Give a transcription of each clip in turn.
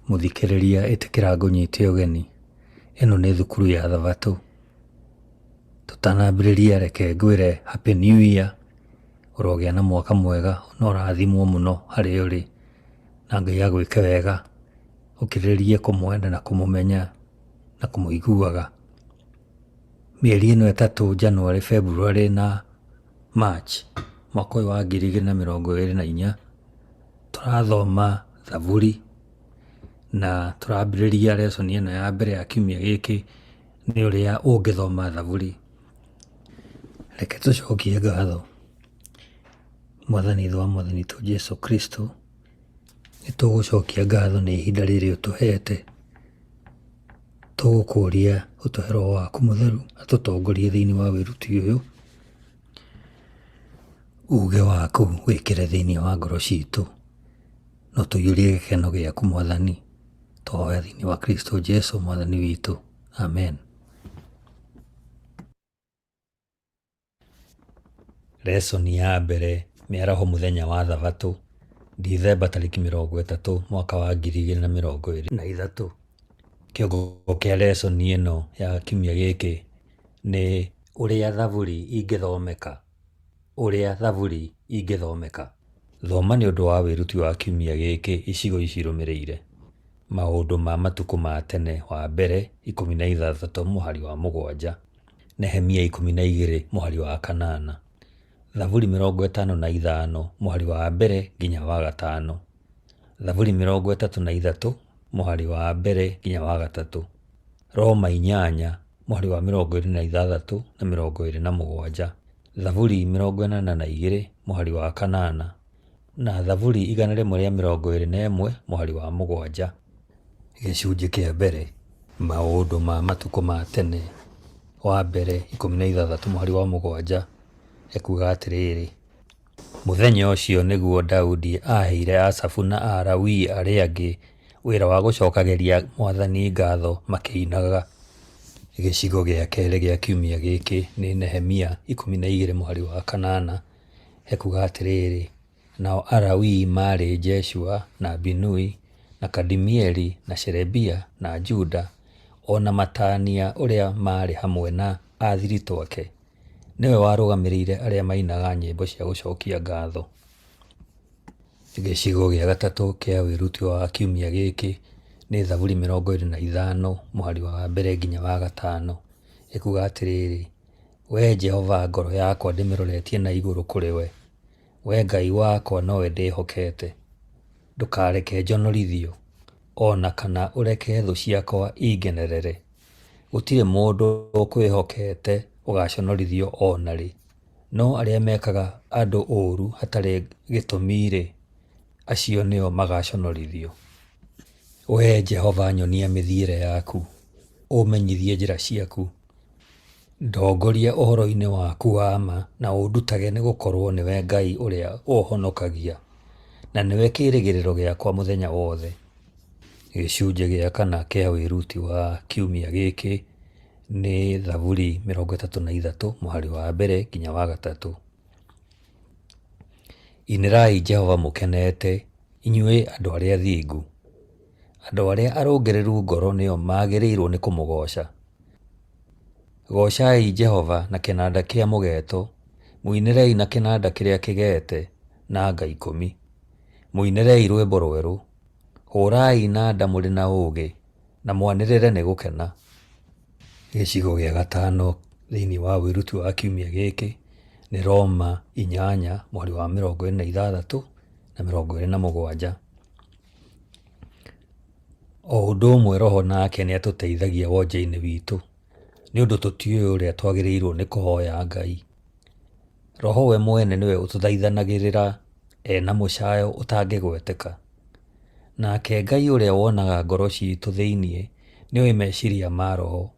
Mũthikĩrĩria ĩtĩkĩra ngũnyite ũgeni. Ĩno nĩ thukuru ya Thabatũ. Tũtanambĩrĩria reke ngwĩre happy new year, ũrogĩa na mwaka mwega na ũrathimwo mũno harĩa ũrĩ, na Ngai agwĩke wega, ũkĩrĩrĩrie kũmwenda na kũmũmenya na kũmũiguaga. Mĩeri ĩno ĩtatũ January, February na March mwaka ũyũ wa 2024, tũrathoma Thaburi na tũrambĩrĩria lesson ĩno ya mbere ya kiumia gĩkĩ nĩ ũrĩa ũngĩthoma Thaburi. Reke tũcokie ngatho. Mwathani Ithe wa Mwathani witũ Jesu Kristo, nĩ tũgũcokia ngatho nĩ ihinda rĩrĩ ũtũhete. Tũgũkũria ũtũhe Roho waku mũtheru atũtongorie thĩinĩ wa wĩruti ũyũ. Uge waku wĩkĩre thĩinĩ wa ngoro citũ na ũtũiyũrie gĩkeno gĩaku Mwathani. Twahoya thĩinĩ wa Kristo Jesu Mwathani witũ. Amen. Lesson ya mbere mĩaraho mũthenya wa Thabatũ, Dithemba tarĩki 30 mwaka wa 2023. Kĩongo kĩa lesson ĩno ya kiumia gĩkĩ nĩ ũrĩa Thaburi ingĩthomeka. Ũrĩa Thaburi ingĩthomeka. Thoma nĩ ũndũ wa wĩruti wa kiumia gĩkĩ icigo ici irũmĩrĩire: Maũndũ ma Matukũ ma Tene wa mbere 16 mũhari wa 7. Nehemia 12 mũhari wa kanana, Thaburi 55 mũhari wa mbere nginya wa gatano, Thaburi 33 mũhari wa mbere nginya wa gatatũ, Roma 8 mũhari wa 26 na 27, Thaburi 82 mũhari wa kanana, na Thaburi 121 mũhari wa 7. Gĩcunjĩ kĩa mbere, Maũndũ ma Matukũ ma Tene wa mbere 16 mũhari wa 7 ekuuga atĩrĩrĩ, Mũthenya ũcio nĩguo Daudi aaheire Asafu na Alawii arĩa angĩ wĩra wa gũcokagĩria mwathani ngatho makĩinaga. Gĩcigo gĩa kerĩ gĩa kiumia gĩkĩ nĩ Nehemia 12 mũhari wa 8 ekuuga atĩrĩrĩ, Nao Alawii maarĩ Jeshua, na Binui, na Kadimieli, na Sherebia, na Juda, o na Matania ũrĩa maarĩ hamwe na athiritũ ake, nĩwe warũgamĩrĩire arĩa mainaga nyĩmbo cia gũcokia ngatho. Gĩcigo gĩa gatatũ kĩa wĩruti wa kiumia gĩkĩ nĩ Thaburi 25 mũhari wa mbere nginya wa gatano, ĩkuga atĩrĩrĩ, Wee Jehova ngoro yakwa ndĩmĩroretie na igũrũ kũrĩ we. Wee Ngai wakwa nowe ndĩhokete, ndũkareke njonorithio, o na kana ũreke thũ ciakwa ingenerere. Gũtirĩ mũndũ ũkwĩhokete ũgaaconorithio o na rĩ, no arĩa mekaga andũ ũũru hatarĩ gĩtũmi-rĩ, acio nĩo magaaconorithio. Wee Jehova nyonia mĩthiĩre yaku, ũũmenyithie njĩra ciaku. Ndongoria ũhoro-inĩ waku wa ma na ũndutage, nĩgũkorwo nĩwe Ngai ũrĩa ũũhonokagia, na nĩwe kĩĩrĩgĩrĩro gĩakwa mũthenya wothe. Gĩcunjĩ gĩa kana kĩa wĩruti wa kiumia gĩkĩ nĩ Thaburi 33 mũhari wa mbere nginya wa gatatũ. Inĩrai Jehova mũkenete, inyuĩ andũ arĩa athingu. Andũ arĩa arũngĩrĩru ngoro nĩo magĩrĩirwo nĩ kũmũgooca. Goocai Jehova na kĩnanda kĩa mũgeeto, mũinĩrei na kĩnanda kĩrĩa kĩgeete na nga ikũmi. Mũinĩrei rwĩmbo rwerũ, hũũrai inanda mũrĩ na ũũgĩ, na mwanĩrĩre nĩ gũkena. Gĩcigo gĩa gatano thĩinĩ wa wĩruti wa kiumia gĩkĩ nĩ Roma 8 mũhari wa 26 na 27. O ũndũ ũmwe Roho nake nĩatũteithagia wonje-inĩ witũ, nĩ ũndũ tũtiũĩ ũrĩa twagĩrĩirwo nĩ kũhoya Ngai. Roho we mwene nĩwe ũtũthaithanagĩrĩra e na mũcayo ũtangĩgweteka. Nake Ngai ũrĩa wonaga ngoro ciitũ thĩinĩ nĩoĩ meciria ma Roho,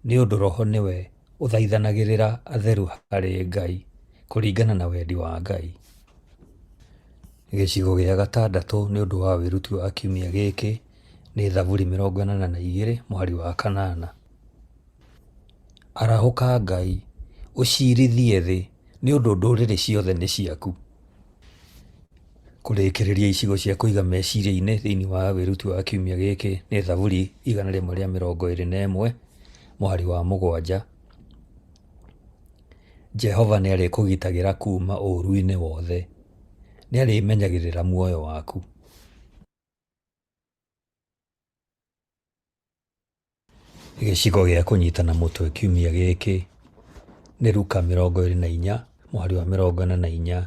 nĩ ũndũ Roho nĩwe ũthaithanagĩrĩra atheru harĩ Ngai kũringana na wendi wa Ngai. Gĩcigo gĩa gatandatũ nĩ ũndũ wa wĩruti wa kiumia gĩkĩ nĩ Thaburi 82 mũhari wa kanana. Arahũka Ngai, ũciirithie thĩ, nĩ ũndũ ndũrĩrĩ ciothe nĩ ciaku. Kũrĩkĩrĩria icigo cia kũiga meciria-inĩ thĩinĩ wa wĩruti wa kiumia gĩkĩ nĩ Thaburi 121 mũhari wa 7. Jehova nĩ arĩkũgitagĩra kuuma ũũru-inĩ wothe, nĩ arĩmenyagĩrĩra muoyo waku. Gĩcigo gĩa kũnyitana mũtwe kiumia gĩkĩ nĩ Luka 24 mũhari wa 44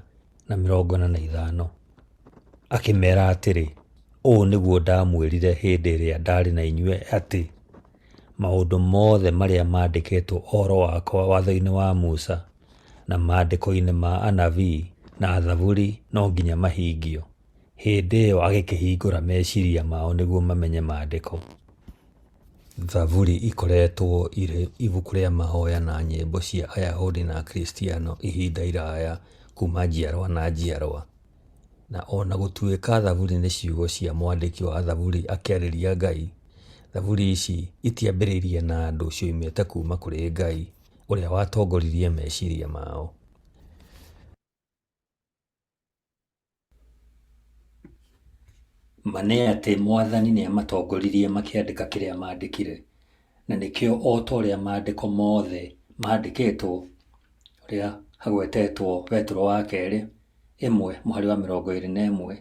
na 45. Akĩmera atĩrĩ, Ũũ nĩguo ndamwĩrire hĩndĩ ĩrĩa ndaarĩ na inyuĩ atĩ, maũndũ mothe marĩa maandĩkĩtwo ũhoro wakwa watho-inĩ wa Musa, na maandĩko-inĩ ma anabii na Thaburi no nginya mahingio. Hĩndĩ ĩyo agĩkĩhingũra meciria mao nĩguo mamenye Maandĩko. Thaburi ikoretwo irĩ ibuku rĩa mahoya na nyĩmbo cia Ayahudi na Akristiano ihinda iraya kuuma njiarwa na njiarwa. Na o na gũtuĩka Thaburi nĩ ciugo cia mwandĩki wa Thaburi akĩarĩria Ngai, Thaburi ici itiambĩrĩirie na andũ cioimĩte kuuma kũrĩ Ngai ũrĩa watongoririe meciria mao. Ma nĩ atĩ Mwathani nĩamatongoririe makĩandĩka kĩrĩa mandĩkire, na nĩkĩo o ta ũrĩa maandĩko mothe mandĩkĩtwo, ũrĩa hagwetetwo Petero wa kerĩ ĩmwe mũhari wa 21,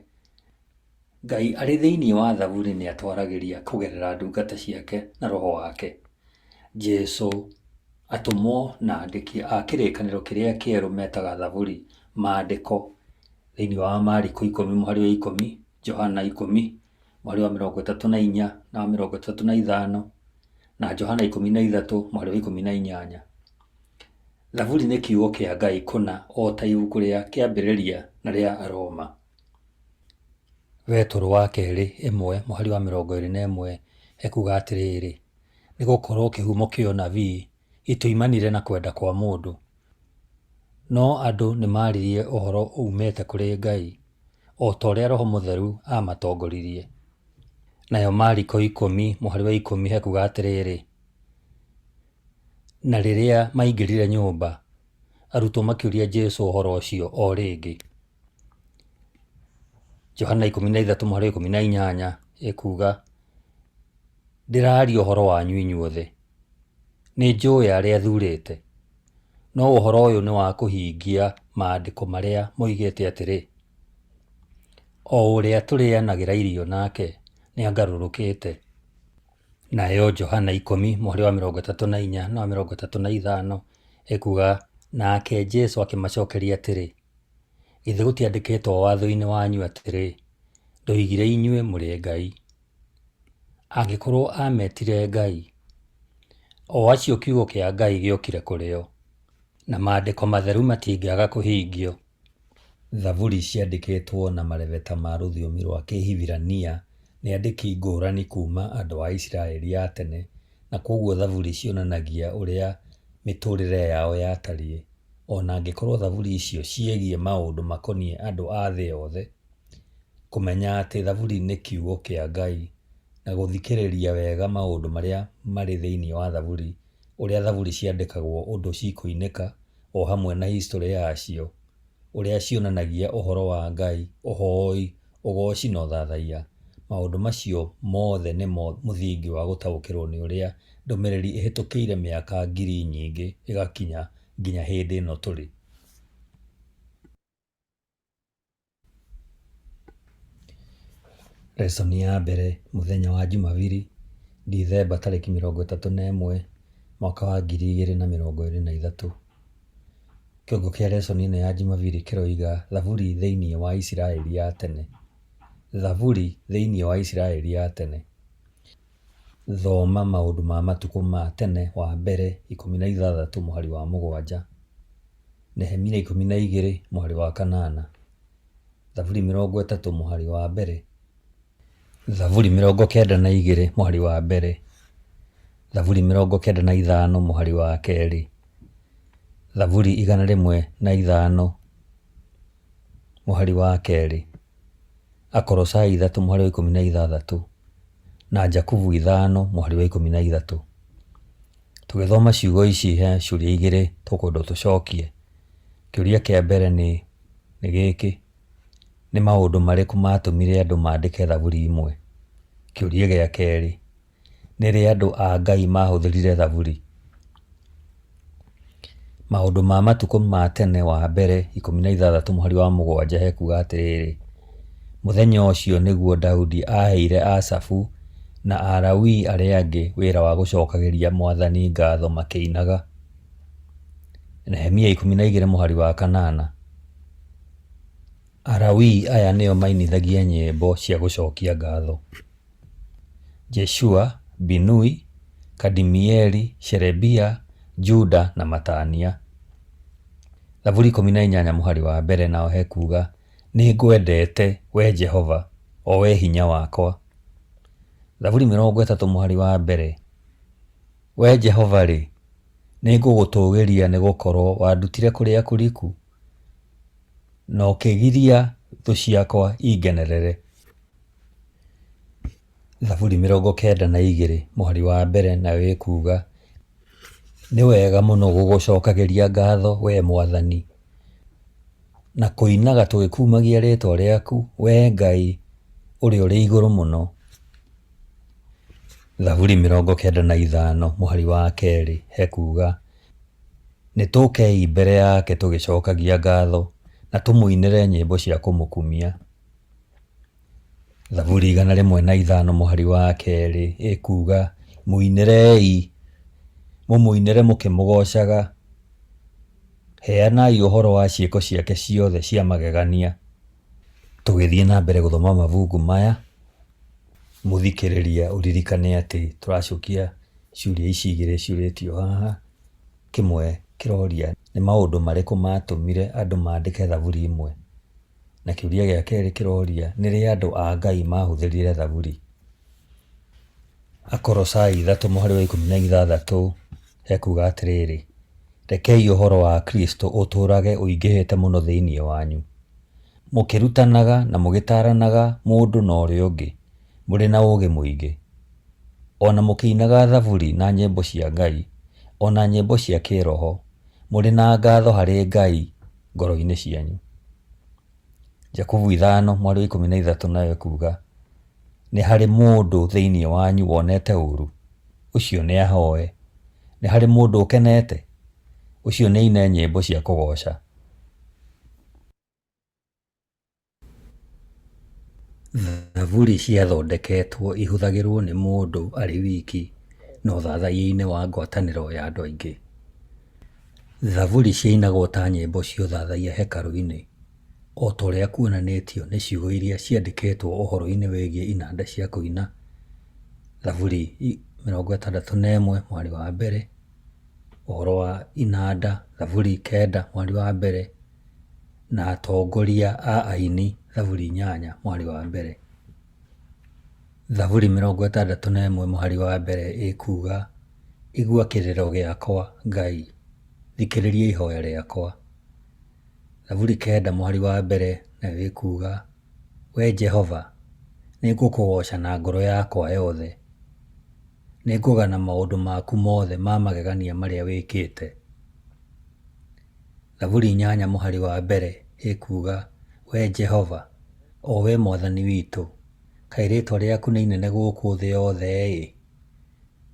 Ngai arĩ thĩinĩ wa Thaburi nĩatwaragĩria kũgerera ndungata ciake na Roho wake. Jesu, atũmwo na andĩki a kĩrĩkanĩro kĩrĩa kĩerũ metaga Thaburi maandĩko thĩinĩ wa Mariko 10 mũhari wa 10, Johana 10 mũhari wa 34 na wa 35 na Johana 13 mũhari wa 18. Thaburi nĩ kiugo kĩa Ngai kũna o ta ibuku rĩa Kĩambĩrĩria na rĩa Aroma. Petero wa kerĩ ĩmwe mũhari wa 21 ekuga atĩrĩrĩ, nĩ gũkorwo kĩhumo kĩa ũnabii gĩtioimanire na kwenda kwa mũndũ, no andũ nĩ maaririe ũhoro uumĩte kũrĩ Ngai, o ta ũrĩa Roho Mũtheru aamatongoririe. Nayo Mariko 10 mũhari wa 10 hekuga atĩrĩrĩ, na rĩrĩa maingĩrire nyũmba, arutwo makĩũria Jesu ũhoro ũcio o rĩngĩ. Johana 13 mũhari wa 18 ĩkuga, ndĩraria ũhoro wanyu inyuothe, nĩ njũĩ arĩa thurĩte, no ũhoro ũyũ nĩ wa kũhingia maandĩko marĩa moigĩte atĩrĩ, o ũrĩa tũrĩanagĩra irio nake nĩ angarũrũkĩte. Nayo Johana 10 mũhari wa 34 na wa 35 ĩkuga, nake Jesu akĩmacokeria atĩrĩ, githĩ gũtiandĩkĩtwo watho-inĩ wanyu atĩrĩ, ndoigire inyuĩ mũrĩ ngai? Angĩkorwo ametire ngai, o acio kiugo kĩa Ngai gĩokire kũrĩ o, na maandĩko matheru matingĩaga kũhingio. Thaburi ciandĩkĩtwo na marebeta ma rũthiomi rwa Kĩhibirania nĩ andĩki ngũrani kuuma andũ a Isiraeli a tene na kwoguo Thaburi cionanagia ũrĩa mĩtũũrĩre yao yatariĩ, o na angĩkorũo Thaburi icio ciĩgiĩ maũndũ makoniĩ andũ a thĩ yothe. Kũmenya atĩ Thaburi nĩ kiugo kĩa Ngai na gũthikĩrĩria wega maũndũ marĩa marĩ thĩinĩ wa Thaburi, ũrĩa Thaburi ciandĩkagwo ũndũ cikũinĩka o hamwe na historĩ yacio, ũrĩa cionanagia ũhoro wa Ngai, ũhoi, ũgooci na ũthathaiya, maũndũ macio mothe nĩmo mũthingi wa gũtaũkĩrũo nĩ ũrĩa ndũmĩrĩri ĩhĩtũkĩire mĩaka ngiri nyingĩ ĩgakinya nginya hĩndĩ ĩno tũrĩ. Lesson ya mbere mũthenya wa Jumabiri, Dithemba tarĩki 31, mwaka wa 2023. Kĩongo kĩa lesson ĩno ya Jumabiri kĩroiga Thaburi thĩinĩ wa Isiraeli ya tene. Thaburi thĩinĩ wa Isiraeli ya tene. Thoma maũndũ ma matukũ ma tene wa mbere 16 mũhari wa 7, Nehemia 12 mũhari wa 8, Thaburi 30 mũhari wa mbere, Thaburi 92 mũhari wa mbere, Thaburi 95 mũhari wa kerĩ, Thaburi 105 mũhari wa kerĩ, Akolosai 3 mũhari wa 16, na Jakubu 5 mũhari wa 13. Tũgĩthoma ciugo ici he ciũria igĩrĩ tũkwenda tũcokie. Kĩũria kĩa mbere nĩ gĩkĩ, Nĩ maũndũ marĩkũ maatũmire andũ maandĩke thaburi imwe? Kĩũria gĩa kerĩ, nĩ rĩ andũ a Ngai maahũthĩrire thaburi? Maũndũ ma matukũ ma tene wa mbere 16 mũhari wa 7 hekuga atĩrĩrĩ, Mũthenya ũcio nĩguo Daudi aaheire Asafu na Alawii arĩa angĩ wĩra wa gũcokagĩria mwathani ngatho makĩinaga. Nehemia 12 mũhari wa 8. Alawii aya nĩo mainithagia nyĩmbo cia gũcokia ngatho: Jeshua, Binui, Kadimieli, Sherebia, Juda na Matania. Thaburi 18 mũhari wa 1 naho hekuga, Nĩngwendete, Wee Jehova, o Wee hinya wakwa. Thaburi 30 mũhari wa 1, Wee Jehova-rĩ, nĩngũgũtũũgĩria nĩgũkorwo wandutire kũrĩa kũriku, na ũkĩgiria thũ ciakwa ingenerere. Thaburi 92 mũhari wa 1 nayo ĩkuuga, Nĩ wega mũno gũgũcokagĩria ngatho, Wee Mwathani, na kũinaga tũgĩkumagia rĩĩtwa rĩaku, Wee Ngai ũrĩa ũrĩ igũrũ mũno. Thaburi 95 mũhari wa 2 hekuuga, Nĩtũũkei mbere yake tũgĩcokagia ngatho, na tũmũinĩre nyĩmbo cia kũmũkumia. Thaburi 105 mũhari wa 2 ĩkuuga, Mũinĩrei, mũmũinĩre mũkĩmũgoocaga, heanai ũhoro wa ciĩko ciake ciothe cia magegania. Tũgĩthiĩ na mbere gũthoma mabuku maya, mũthikĩrĩria ũririkane atĩ tũracokia ciũria ici igĩrĩ ciũrĩtio haha. Kĩmwe kĩroria nĩ maũndũ marĩkũ matũmire andũ mandĩke thaburi imwe? Na kĩũria gĩa kerĩ kĩroria nĩ rĩ andũ a Ngai mahũthĩrire thaburi? Akolosai 3 mũhari wa 16 hekuga atĩrĩrĩ, Rekei ũhoro wa Kristo ũtũũrage ũingĩhĩte mũno thĩinĩ wanyu, mũkĩrutanaga na mũgĩtaaranaga mũndũ na ũrĩa ũngĩ mũrĩ na ũũgĩ mũingĩ, o na mũkĩinaga thaburi na nyĩmbo cia Ngai, o na nyĩmbo cia kĩĩroho, mũrĩ na ngatho harĩ Ngai ngoro-inĩ cianyu. Jakubu 5 mũhari wa 13 nayo ĩkuga, Nĩ harĩ mũndũ thĩinĩ wanyu wonete ũũru? Ũcio nĩahoe. Nĩ harĩ mũndũ ũkenete? Ũcio nĩaine nyĩmbo cia kũgooca. Thaburi ciathondeketwo ihũthagĩrwo nĩ mũndũ arĩ wiki na ũthathaiya-inĩ wa ngwatanĩro ya andũ aingĩ. Thaburi ciainagwo ta nyĩmbo cia ũthathaiya hekarũ-inĩ, o ta ũrĩa kuonanĩtio nĩ ciugo iria ciandĩkĩtwo ũhoro-inĩ wĩgiĩ inanda cia kũina Thaburi 61 mũhari wa 1, ũhoro wa inanda Thaburi 9 mũhari wa 1, na atongoria a aini Thaburi 8 mũhari wa 1. Thaburi 61 mũhari wa 1 ĩkuuga, Igua kĩrĩro gĩakwa, Ngai, thikĩrĩria ihoya rĩakwa. Thaburi 9 mũhari wa 1 nayo ĩkuuga, Wee Jehova, nĩngũkũgooca na ngoro yakwa yothe, nĩngũgana maũndũ maku mothe ma magegania marĩa wĩkĩte. Thaburi 8 mũhari wa 1 ĩkuuga, Wee Jehova, o Wee Mwathani witũ, kaĩ rĩĩtwa rĩaku nĩ inene gũkũ thĩ yothe-ĩ!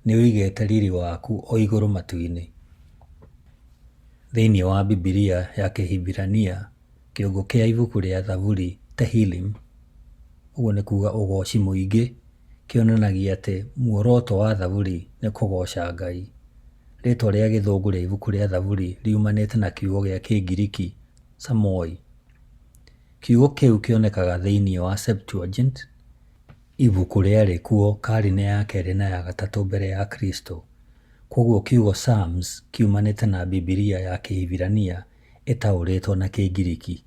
Nĩũigĩte riri waku o igũrũ matu-inĩ. Thĩinĩ wa Bibilia ya Kĩhibirania, kĩongo kĩa ibuku rĩa Thaburi Tehillim, ũguo nĩ kuuga ũgooci mũingĩ, kĩonanagia atĩ muoroto wa Thaburi nĩ kũgooca Ngai. Rĩĩtwa rĩa Gĩthũngũ rĩa ibuku rĩa Thaburi riumanĩte na kiugo gĩa Kĩngiriki psalmoi. Kiugo kĩu kĩonekaga thĩinĩ wa Septuagint, ibuku rĩarĩ kuo karine ya kerĩ na ya gatatũ mbere ya Kristo. Kwoguo kiugo Psalms kiumanĩte na Bibilia ya Kĩhibirania ĩtaũrĩtwo na Kĩngiriki.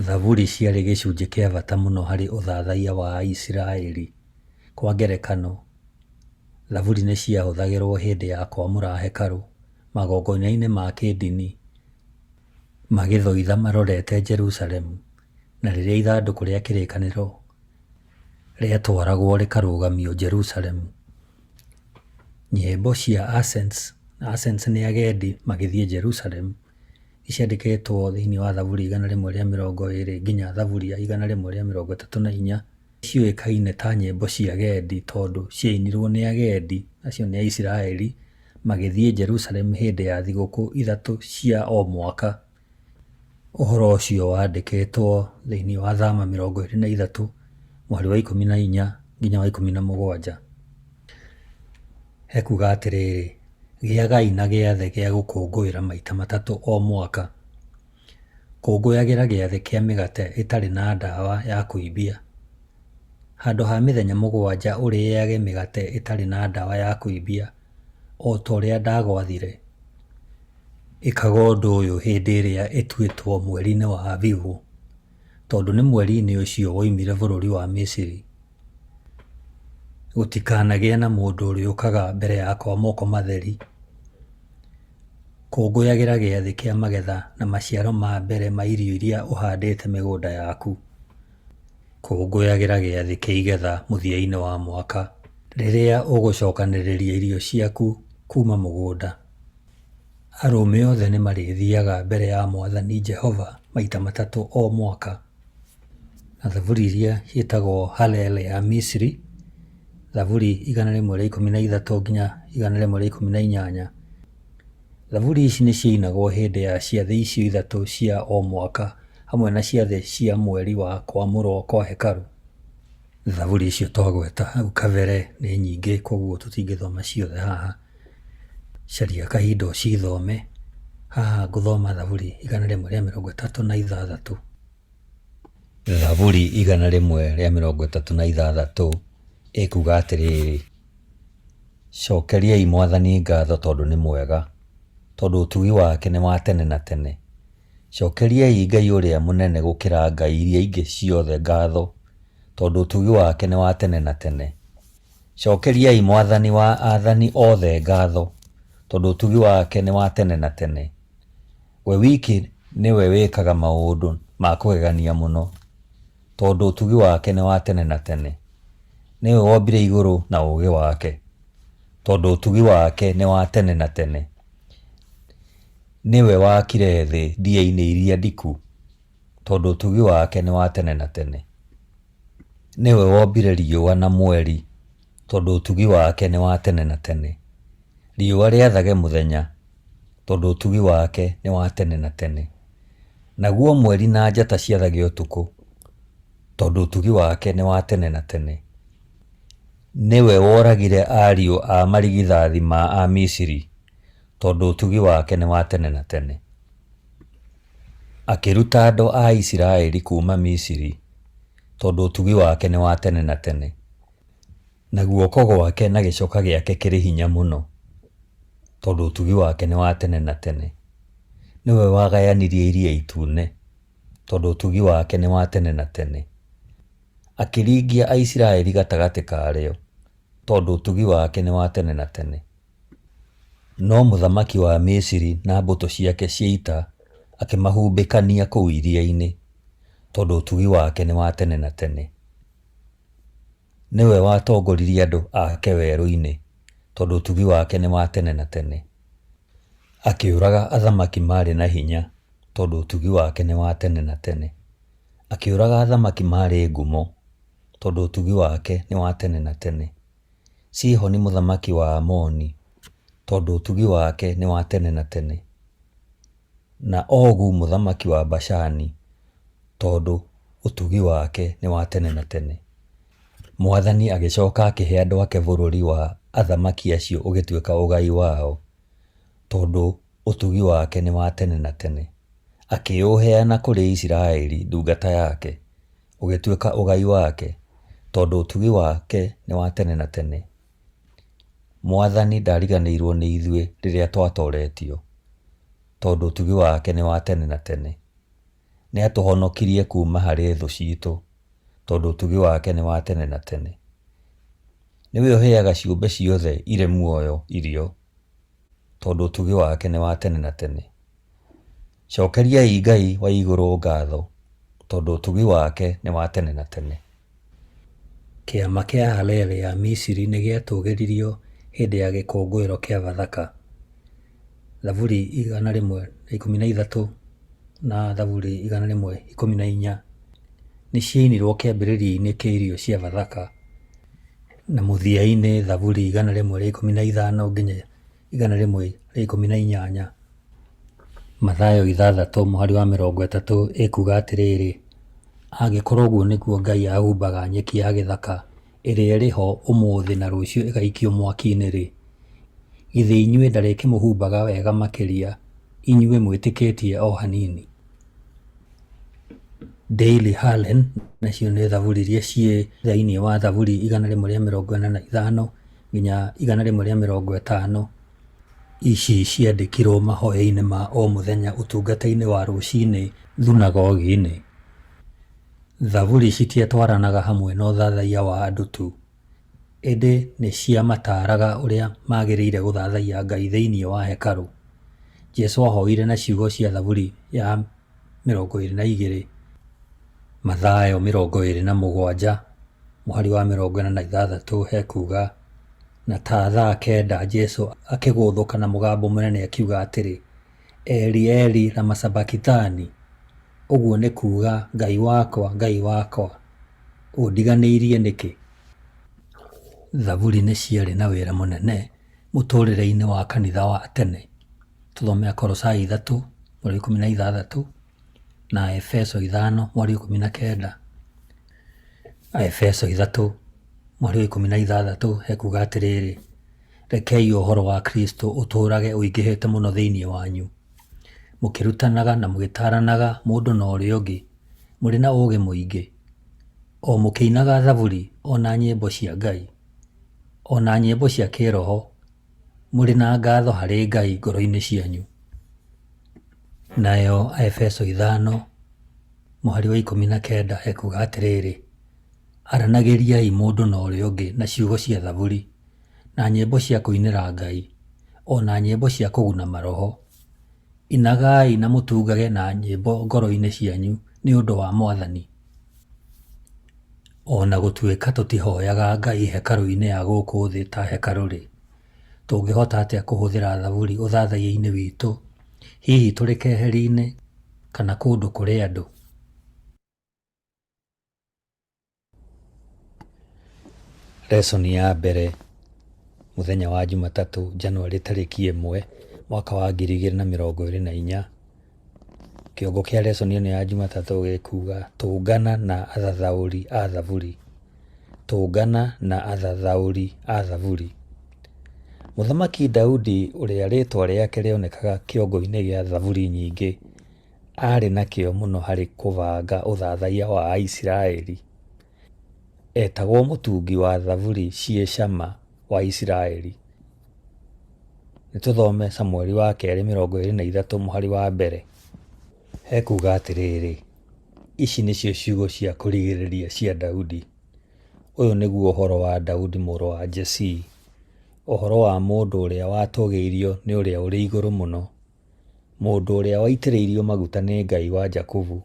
Thaburi ciarĩ gĩcunjĩ kĩa bata mũno harĩ ũthathaiya wa Aisiraeli. Kwa ngerekano, thaburi nĩ ciahũthagĩrũo hĩndĩ ya kwamũra hekarũ, magongona-inĩ ma kĩĩndini, magĩthoitha marorete Jerusalemu, na rĩrĩa ithandũkũ rĩa kĩrĩkanĩro rĩatwaragwo rĩkarũgamio Jerusalemu. Nyĩmbo cia Ascents, Ascents nĩ agendi magĩthiĩ Jerusalemu, Ciandĩkĩtwo thĩinĩ wa Thaburi 120 nginya Thaburi ya 134. Ciũĩkaine ta nyĩmbo cia agendi tondũ ciainirwo nĩ agendi, acio nĩ Aisiraeli, magĩthiĩ Jerusalemu hĩndĩ ya thigũkũ ithatũ cia o mwaka. Ũhoro ũcio wandĩkĩtwo thĩinĩ wa Thama 23 mũhari wa 14 nginya wa 17. Hekuga atĩrĩrĩ, gĩagai na gĩathĩ gĩa gũkũngũĩra maita matatũ o mwaka. Kũngũyagĩra gĩathĩ kĩa mĩgate ĩtarĩ na ndawa ya kũimbia. Handũ ha mĩthenya 7 ũrĩĩage mĩgate ĩtarĩ na ndawa ya kũimbia, o ta ũrĩa ndagwathire. Ĩkaga ũndũ ũyũ hĩndĩ ĩrĩa ĩtuĩtwo mweri-inĩ wa Abibu, tondũ nĩ mweri-inĩ ũcio woimire bũrũri wa Misiri. Gũtikanagĩe na mũndũ ũrĩũkaga mbere yakwa moko matheri. Kũngũyagĩra gĩathĩ kĩa magetha na maciaro ma mbere ma irio iria ũhandĩte mĩgũnda yaku. Kũngũyagĩra gĩathĩ kĩa igetha mũthia-inĩ wa mwaka, rĩrĩa ũgũcokanĩrĩria irio ciaku kuuma mũgũnda. Arũme othe nĩ marĩthiaga mbere ya Mwathani Jehova maita matatũ o mwaka. Na thaburi iria ciĩtagwo Hallel ya Misiri, Thaburi 113 nginya 118. Thaburi ici nĩ ciainagwo hĩndĩ ya ciathĩ icio ithatũ cia o mwaka hamwe na ciathĩ cia mweri wa kwamũrwo kwa hekarũ. Thaburi icio twagweta hau kabere nĩ nyingĩ koguo tũtingĩthoma ciothe haha. Caria kahinda ũcithome. Haha ngũthoma Thaburi 136. Thaburi 136 ĩkuga atĩrĩrĩ, Cokeriai Mwathani ngatho tondũ nĩ mwega, tondũ ũtugi wake nĩ wa tene na tene. Cokeriai Ngai ũrĩa mũnene gũkĩra ngai iria ingĩ ciothe ngatho, tondũ ũtugi wake nĩ wa tene na tene. Cokeriai Mwathani wa athani othe ngatho, tondũ ũtugi wake nĩ wa tene na tene. We wiki nĩwe wĩkaga maũndũ ma kũgegania mũno, tondũ ũtugi wake nĩ wa tene na tene. Nĩwe wombire igũrũ na ũũgĩ wake, tondũ ũtugi wake nĩ wa tene na tene. Nĩwe waakire thĩ ndia-inĩ iria ndiku, tondũ ũtugi wake nĩ wa tene na tene. Nĩwe wombire riũa na mweri, tondũ ũtugi wake nĩ wa tene na tene. Riũa rĩathage mũthenya, tondũ ũtugi wake nĩ wa tene na tene. Naguo mweri na njata ciathage ũtukũ, tondũ ũtugi wake nĩ wa tene na tene. Nĩwe woragire ariũ a marigithathi ma Amisiri, tondũ ũtugi wake nĩ wa tene na tene. Akĩruta andũ a Isiraeli kuuma Misiri, tondũ ũtugi wake nĩ wa tene na tene. Na guoko gwake na gĩcoka gĩake kĩrĩ hinya mũno, tondũ ũtugi wake nĩ wa tene na tene. Nĩwe wagayanirie Iria Itune, tondũ ũtugi wake nĩ wa tene na tene. Akĩringia Aisiraeli gatagatĩ karĩo, tondũ ũtugi wake nĩ wa tene na tene. No mũthamaki wa Misiri na mbũtũ ciake cia ita akĩmahumbĩkania kũu iria-inĩ, tondũ ũtugi wake nĩ wa tene na tene. Nĩwe watongoririe andũ ake werũ-inĩ, tondũ ũtugi wake nĩ wa tene na tene. Akĩũraga athamaki maarĩ na hinya, tondũ ũtugi wake nĩ wa tene na tene. Akĩũraga athamaki maarĩ ngumo, tondũ ũtugi wake nĩ wa tene na tene. Sihoni mũthamaki wa Aamoni, tondũ ũtugi wake nĩ wa tene na tene, na Ogu mũthamaki wa Bashani, tondũ ũtugi wake nĩ wa tene na tene. Mwathani agĩcoka akĩhe andũ ake bũrũri wa athamaki acio ũgĩtuĩka ũgai wao, tondũ ũtugi wake nĩ wa tene na tene. Akĩũheana kũrĩ Isiraeli ndungata yake, ũgĩtuĩka ũgai wake, tondũ ũtugi wake nĩ wa tene na tene. Mwathani ndariganĩirwo nĩ ithuĩ rĩrĩa twatoretio, tondũ ũtugi wake nĩ wa tene na tene. Nĩatũhonokirie kuuma harĩ thũ ciitũ, tondũ ũtugi wake nĩ wa tene na tene. Nĩwe ũheaga ciũmbe ciothe irĩ muoyo irio, tondũ ũtugi wake nĩ wa tene na tene. Cokeriai Ngai wa igũrũ ngatho, tondũ ũtugi wake nĩ wa tene na tene. Kĩama kĩa Hallel ya Misiri nĩ gĩatũgĩririo hĩndĩ ya gĩkũngũĩro kĩa Bathaka. Thaburi 113 na Thaburi 114 nĩ ciainirwo kĩambĩrĩria-inĩ kĩa irio cia Bathaka, na mũthia-inĩ Thaburi 115 nginya 118. Mathayo 6 mũhari wa 30 ĩkuuga atĩrĩrĩ, Angĩkorwo ũguo nĩguo Ngai ahumbaga nyeki ya gĩthaka ĩrĩa ĩrĩ ho ũmũthĩ na rũciũ ĩgaikio mwaki-inĩ-rĩ, githĩ inyuĩ ndarĩkĩmũhumbaga wega makĩria, inyuĩ mwĩtĩkĩtie o hanini? Daily Hallel nacio nĩ thaburi iria ciĩ thĩinĩ wa thaburi 145 nginya 150. Ici ciandĩkirwo mahoya-inĩ ma o mũthenya ũtungata-inĩ wa rũcinĩ thunagogi-inĩ. Thaburi citiatwaranaga hamwe na ũthathaiya wa andũ tu, ĩndĩ nĩ ciamataaraga ũrĩa magĩrĩire gũthathaiya Ngai thĩinĩ wa hekarũ. Jesu aahoire na ciugo cia Thaburi ya 22, Mathayo 27 mũhari wa 46 hekuuga, Na ta thaa kenda Jesu akĩgũthũka na mũgambo mũnene akiuga atĩrĩ, Eli, Eli, lama sabakithani? Ũguo nĩ kuuga, Ngai wakwa, Ngai wakwa, ũndiganĩirie nĩkĩ? Thaburi nĩ ciarĩ na wĩra mũnene mũtũũrĩre-inĩ wa kanitha wa tene. Tũthome Akolosai 3 mweri wa 16 na Aefeso 5 mweri wa 19. Aefeso 3 mweri wa 16 hekuuga atĩrĩrĩ, Rekei ũhoro wa Kristũ ũtũũrage ũingĩhĩte mũno thĩinĩ wanyu, mũkĩrutanaga na mũgĩtaaranaga mũndũ na ũrĩa ũngĩ mũrĩ na ũũgĩ mũingĩ, o mũkĩinaga thaburi o na nyĩmbo cia Ngai, o na nyĩmbo cia kĩĩroho, mũrĩ na ngatho harĩ Ngai ngoro-inĩ cianyu. Nayo Aefeso 5 mũhari wa 19 ekuuga atĩrĩrĩ, Aranagĩriai mũndũ na ũrĩa ũngĩ na ciugo cia thaburi, na nyĩmbo cia kũinĩra Ngai, o na nyĩmbo cia kũguna maroho. Inagai na mũtungage na nyĩmbo ngoro-inĩ cianyu nĩ ũndũ wa Mwathani. O na gũtuĩka tũtihoyaga Ngai hekarũ-inĩ ya gũkũ thĩ ta hekarũ-rĩ, tũngĩhota atĩa kũhũthĩra thaburi ũthathaiya-inĩ witũ, hihi tũrĩ keheri-inĩ kana kũndũ kũrĩ andũ? Lesson ya mbere mũthenya wa Jumatatũ Januarĩ tarĩki 1 mwaka wa 2024. Kĩongo kĩa lesson ĩno ya Jumatatũ gĩkuga tũngana na athathaũri a thaburi. Tũngana na athathaũri a thaburi. Mũthamaki Daudi ũrĩa rĩtwa rĩake rĩonekaga kĩongo-inĩ gĩa thaburi nyingĩ aarĩ na kĩyo mũno harĩ kũbanga ũthathaiya wa Aisiraeli. Etagwo mũtungi wa thaburi ciĩ cama wa Isiraeli. Nĩ tũthome Samueli wa kerĩ 23 mũhari wa mbere. Hekuga atĩrĩrĩ, ici nĩcio ciugo cia kũrigĩrĩria cia Daudi. Ũyũ nĩguo ũhoro wa Daudi mũrũ wa Jesii, ũhoro wa mũndũ ũrĩa watũgĩirio nĩ Ũrĩa ũrĩ Igũrũ Mũno, Mũndũ ũrĩa waitĩrĩirio maguta nĩ Ngai wa Jakubu,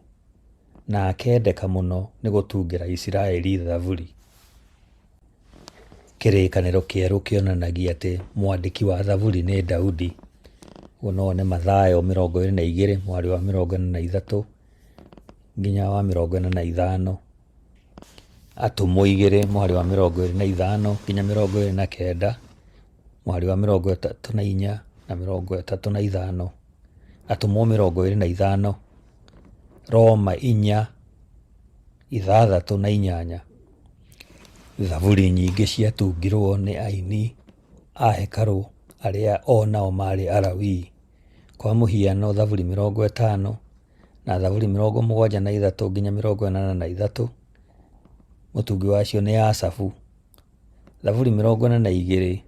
na akendeka mũno nĩ gũtungĩra Isiraeli thaburi. Kĩrĩkanĩro Kĩerũ kĩonanagia atĩ mwandĩki wa thaburi nĩ Daudi. Ũguo no wone Mathayo 22 mũhari wa 43 nginya wa 45, Atũmwo 2 mũhari wa 25 nginya 29. Mũhari wa 34 na 35, Atũmwo 25, Roma 4, 6 na 8. Thaburi nyingĩ ciatungirwo nĩ aini a hekarũ arĩa o nao maarĩ Alawii. Kwa mũhiano Thaburi 50 na Thaburi 73 nginya 83, mũtungi wacio nĩ Asafu. Thaburi 42,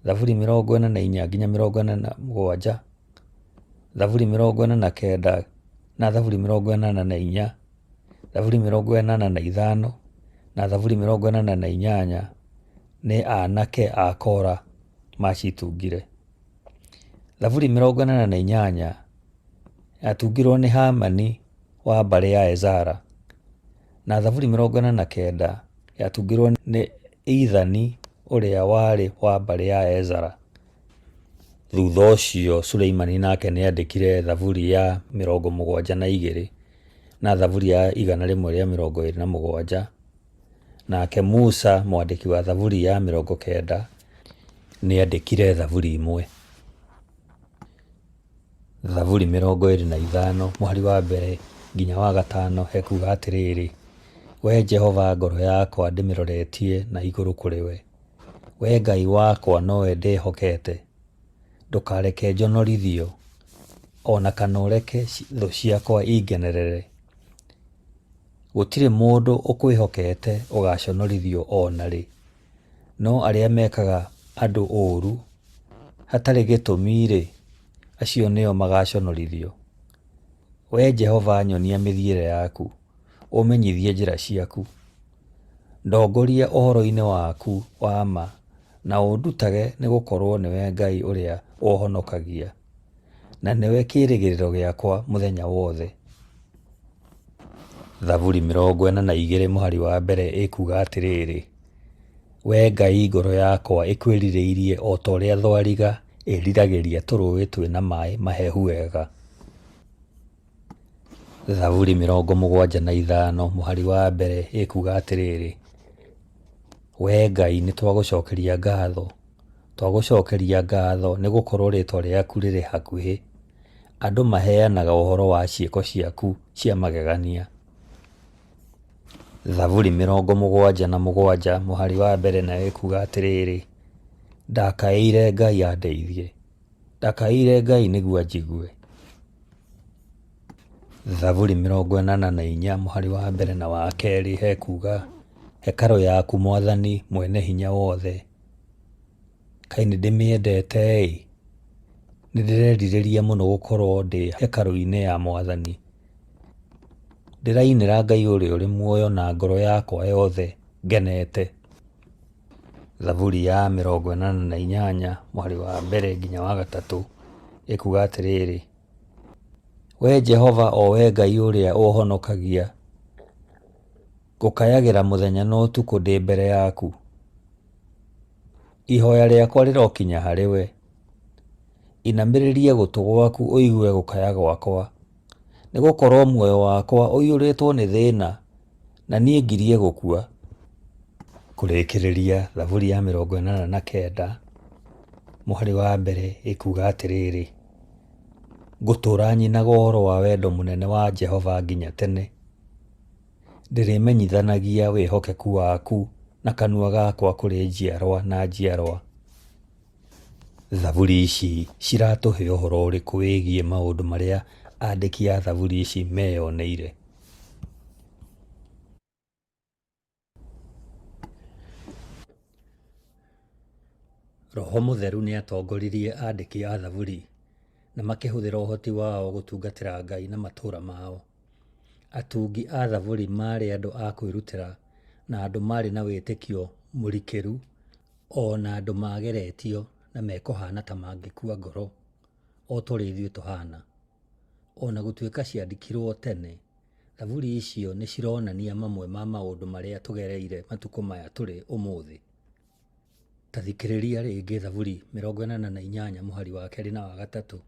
Thaburi 44 nginya 47, Thaburi 49 na Thaburi 84, Thaburi 85 na Thaburi 48 nĩ anake a Kora macitungire. Thaburi 48 yatungirwo nĩ Hamani wa mbarĩ ya Ezara, na Thaburi 49 yatungirwo nĩ Ethani ũrĩa warĩ wa mbarĩ ya Ezara. Thutha ũcio Suleimani nake nĩandĩkire Thaburi ya 72 na Thaburi ya 127. Nake Musa, mwandĩki wa Thaburi ya 90, nĩandĩkire Thaburi imwe. Thaburi 25 mũhari wa mbere nginya wa gatano hekuga atĩrĩrĩ, Wee Jehova, ngoro yakwa ndĩmĩroretie na igũrũ kũrĩ we. Wee Ngai wakwa nowe ndĩhokete. Ndũkareke njonorithio, o na kana ũreke thũ ciakwa ingenerere. Gũtirĩ mũndũ ũkwĩhokete ũgaaconorithio o na rĩ, no arĩa mekaga andũ ũũru hatarĩ gĩtũmi-rĩ, acio nĩo magaaconorithio. Wee Jehova nyonia mĩthiĩre yaku, ũmenyithie njĩra ciaku. Ndongoria ũhoro-inĩ waku wa ma na ũndutage, nĩgũkorwo nĩwe Ngai ũrĩa ũũhonokagia, na nĩwe kĩĩrĩgĩrĩro gĩakwa mũthenya wothe. Thaburi 42 mũhari wa mbere ĩkuuga atĩrĩrĩ, Wee Ngai ngoro yakwa ĩkwĩrirĩirie o ta ũrĩa thwariga ĩriragĩria tũrũũĩ twĩ na maĩ mahehu wega. Thaburi 75 mũhari wa mbere ĩkuuga atĩrĩrĩ, Wee Ngai nĩtwagũcokeria ngatho, twagũcokeria ngatho nĩgũkorwo rĩĩtwa rĩaku rĩrĩ hakuhĩ. Andũ maheanaga ũhoro wa ciĩko ciaku cia magegania. Thaburi 77 mũhari wa mbere nayo ĩkuuga atĩrĩrĩ, Ndakaĩire Ngai andeithie, ndakaĩire Ngai nĩguo anjigue. Thaburi 84 mũhari wa mbere na wa kerĩ hekuga, Hekarũ yaku Mwathani Mwene-Hinya-Wothe, kaĩ nĩndĩmĩendete-ĩ! Nĩndĩrerirĩria mũno gũkorwo ndĩ hekarũ-inĩ ya Mwathani. Ndĩrainĩra Ngai ũrĩa ũrĩ muoyo na ngoro yakwa yothe ngenete. Thaburi ya 88 mũhari wa mbere nginya wa gatatũ ĩkuga atĩrĩrĩ, Wee Jehova, o Wee Ngai ũrĩa ũũhonokagia, ngũkayagĩra mũthenya na ũtukũ ndĩ mbere yaku. Ihoya rĩakwa rĩrokinya harĩ we, inamĩrĩria gũtũ gwaku ũigue gũkaya gwakwa. Nĩgũkorwo muoyo wakwa ũiyũrĩtwo nĩ thĩĩna, na niĩ ngirie gũkua. Kũrĩkĩrĩria Thaburi ya 89 mũhari wa mbere ĩkuuga atĩrĩrĩ, Ngũtũũra nyinaga ũhoro wa wendo mũnene wa Jehova nginya tene, ndĩrĩmenyithanagia wĩhokeku waku na kanua gakwa kũrĩ njiarwa na njiarwa. Thaburi ici ciratũhe ũhoro ũrĩkũ wĩgiĩ maũndũ marĩa andĩki a thaburi ici meyoneire? Roho Mũtheru nĩatongoririe andĩki a thaburi na makĩhũthĩra ũhoti wao gũtungatĩra Ngai na matũũra mao. Atungi a thaburi maarĩ andũ a kwĩrutĩra na andũ maarĩ na wĩtĩkio mũrikĩru o na andũ mageretio na mekũhaana ta mangĩkua ngoro, o ta ũrĩa ithuĩ tũhaana. O na gũtuĩka ciandĩkirũo tene, thaburi icio nĩ cironania mamwe ma maũndũ marĩa tũgereire matukũ maya tũrĩ ũmũthĩ. Ta thikĩrĩria rĩngĩ Thaburi 88 mũhari wa kerĩ na wa gatatũ.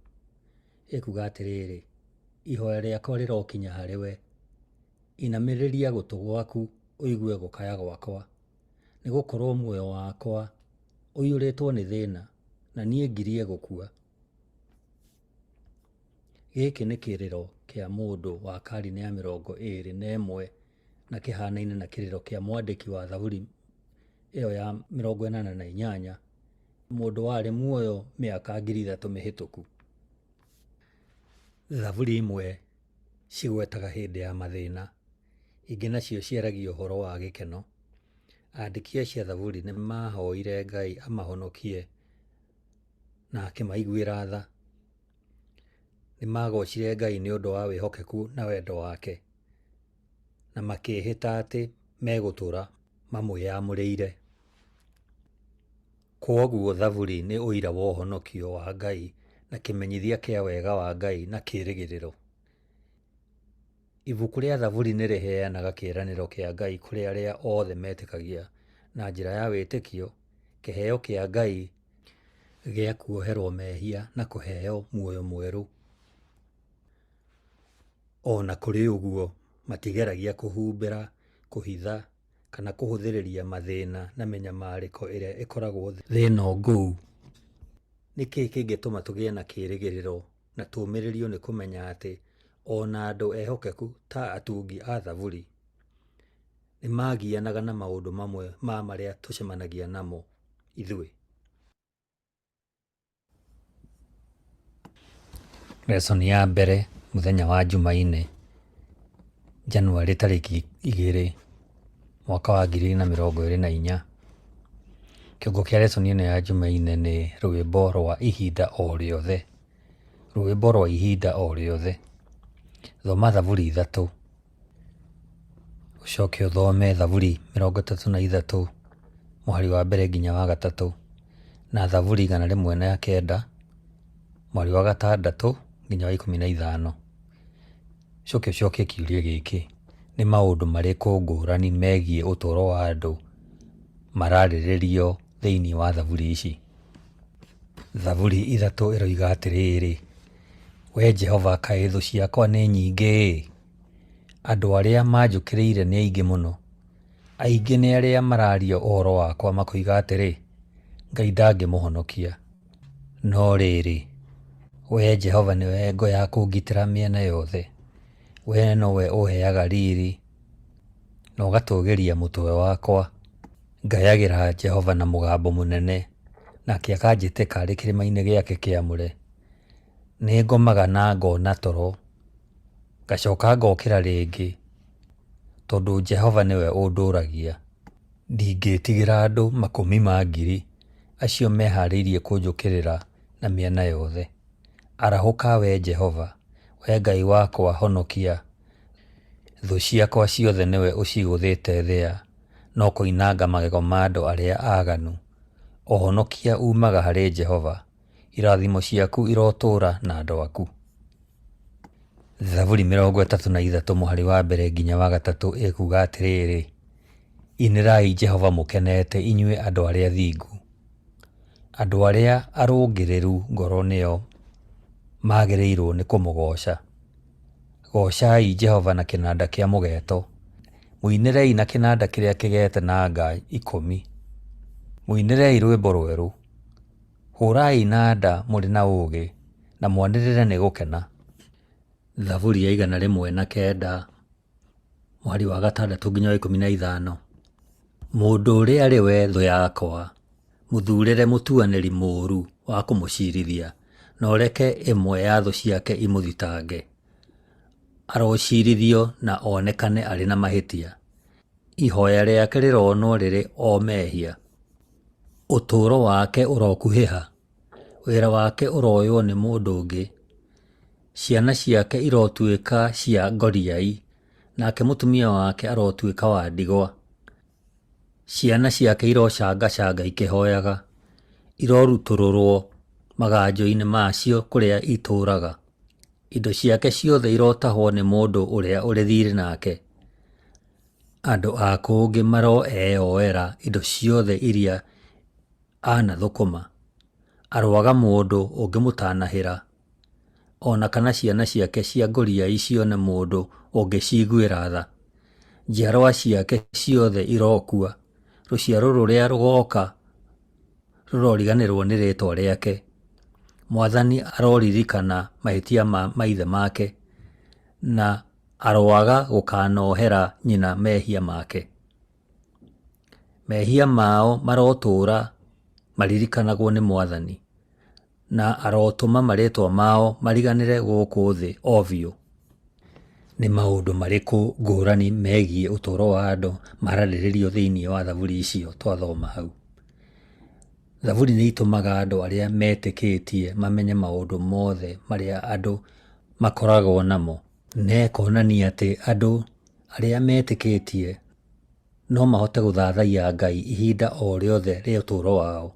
Ĩkuuga atĩrĩrĩ, Ihoya rĩakwa rĩrokinya harĩ we, inamĩrĩria gũtũ gwaku ũigue gũkaya gwakwa. Nĩgũkorwo muoyo wakwa ũiyũrĩtwo nĩ thĩĩna, na niĩ ngirie gũkua. Gĩkĩ nĩ kĩrĩro kĩa mũndũ wa karine ya 21 na kĩhanaine na kĩrĩro kĩa mwandĩki wa Thaburi ĩyo ya 88, mũndũ warĩ muoyo mĩaka 3000 mĩhĩtũku. Thaburi imwe cigwetaga hĩndĩ ya mathĩna, ingĩ nacio ciaragia ũhoro wa gĩkeno. Andĩki acio a Thaburi nĩ maahoire Ngai amahonokie na akĩmaiguĩra tha. Nĩ maagocire Ngai nĩ ũndũ wa wĩhokeku na wendo wake, na makĩĩhĩta atĩ megũtũũra mamwĩyamũrĩire. Kwoguo Thaburi nĩ ũira wa ũhonokio wa Ngai na kĩmenyithia kĩa wega wa Ngai na kĩĩrĩgĩrĩro. Ibuku rĩa Thaburi nĩ rĩheanaga kĩĩranĩro kĩa Ngai kũrĩ arĩa othe metĩkagia na njĩra ya wĩtĩkio, kĩheo kĩa Ngai Gĩa kuoherwo mehia na kũheo muoyo mwerũ. O na kũrĩ ũguo, matigeragia kũhumbĩra, kũhitha, kana kũhũthĩrĩria mathĩna na mĩnyamarĩko ĩrĩa ĩkoragwo thĩ ĩno ngũu. Nĩ kĩĩ kĩngĩtũma tũgĩe na kĩĩrĩgĩrĩro na tũũmĩrĩrio nĩ kũmenya atĩ o na andũ ehokeku ta atungi a Thaburi, nĩ maagianaga na maũndũ mamwe ma marĩa tũcemanagia namo ithuĩ? Lesson ya mbere mũthenya wa Jumaine, Januarĩ tarĩki 2, mwaka wa 2024. Kĩongo kĩa lesson ĩno ya Jumaine nĩ rwĩmbo rwa ihinda o rĩothe. Rwĩmbo rwa ihinda o rĩothe. Thoma Thaburi 3, ũcoke ũthome Thaburi 33 mũhari wa mbere nginya wa gatatũ, na Thaburi 109 mũhari wa gatandatũ nginya wa 15. Ũcoke ũcokie kĩũria gĩkĩ, nĩ maũndũ marĩkũ ngũrani megiĩ ũtũũro wa andũ mararĩrĩrio thĩinĩ wa Thaburi ici? Thaburi 3 ĩroiga atĩrĩrĩ, Wee Jehova, kaĩ thũ ciakwa nĩ nyingĩ-ĩ! Andũ arĩa manjũkĩrĩire nĩ aingĩ mũno. Aingĩ nĩ arĩa mararia ũhoro wakwa makoiga atĩrĩ, Ngai ndangĩmũhonokia. No rĩrĩ, Wee Jehova nĩwe ngo ya kũngitĩra mĩena yothe, Wee nowe ũũheaga riri na ũgatũũgĩria mũtwe wakwa. Ngayagĩra Jehova na mũgambo mũnene, nake akanjĩtĩka arĩ kĩrĩma-inĩ gĩake kĩamũre. Nĩngomaga na ngona toro, ngacoka ngokĩra rĩngĩ, tondũ Jehova nĩwe ũndũũragia. Ndingĩĩtigĩra andũ makũmi ma ngiri, acio mehaarĩirie kũnjũkĩrĩra na mĩena yothe. Arahũka, Wee Jehova! Wee Ngai wakwa, honokia! Thũ ciakwa ciothe nĩwe ũcigũthĩte thĩa, na ũkoinanga magego ma andũ arĩa aaganu. Ũhonokia uumaga harĩ Jehova. Irathimo ciaku irotũũra na andũ aku. Thaburi 33 mũhari wa mbere nginya wa gatatũ ĩkuuga atĩrĩrĩ, Inĩrai Jehova mũkenete inyuĩ andũ arĩa athingu. Andũ arĩa arũngĩrĩru ngoro nĩo magĩrĩirwo nĩ kũmũgooca. Goocai Jehova na kĩnanda kĩa mũgeeto, mũinĩrei na kĩnanda kĩrĩa kĩgeete na nga 10. Mũinĩrei rwĩmbo rwerũ. Hũrai inanda mũrĩ na ũũgĩ, na mwanĩrĩre nĩ gũkena. Thaburi ya 109 mũhari wa gatandatũ nginya wa 15. Mũndũ ũrĩa arĩ we thũ yakwa, mũthuurĩre mũtuanĩri mũũru wa kũmũciirithia, na ũreke ĩmwe ya thũ ciake imũthitange. Arociirithio na onekane arĩ na mahĩtia. Ihoya rĩake rĩronwo rĩrĩ o mehia. Ũtũũro wake ũrokuhĩha, wĩra wake ũroywo nĩ mũndũ ũngĩ. Ciana ciake irotuĩka cia ngoriai, nake mũtumia wake arotuĩka wa ndigwa. Ciana ciake irocangacanga ikĩhoyaga, irorutũrũrwo maganjo-inĩ macio kũrĩa itũũraga. Indo ciake ciothe irotahwo nĩ mũndũ ũrĩa ũrĩ thiirĩ nake. Andũ a kũngĩ maroeyoera indo ciothe iria anathũkũma. Aroaga mũndũ ũngĩmũtanahĩra, o na kana ciana ciake cia ngoriai cione mũndũ ũngĩciiguĩra tha. Njiarwa ciake ciothe irokua, rũciaro rũrĩa rũgooka rũroriganĩrwo nĩ rĩĩtwa rĩake. Mwathani aroririkana mahĩtia ma maithe make, na aroaga gũkanohera nyina mehia make. Mehia mao marotũũra maririkanagwo nĩ Mwathani, na arotũma marĩĩtwa mao mariganĩre gũkũ thĩ o biũ. Nĩ maũndũ marĩkũ ngũrani megiĩ ũtũũro wa andũ mararĩrĩrio thĩinĩ wa thaburi icio twathoma hau? Thaburi nĩ itũmaga andũ arĩa metĩkĩtie mamenye maũndũ mothe marĩa andũ makoragwo namo. Na ĩkonania atĩ andũ arĩa metĩkĩtie no mahote gũthathaiya Ngai ihinda o rĩothe rĩa ũtũũro wao.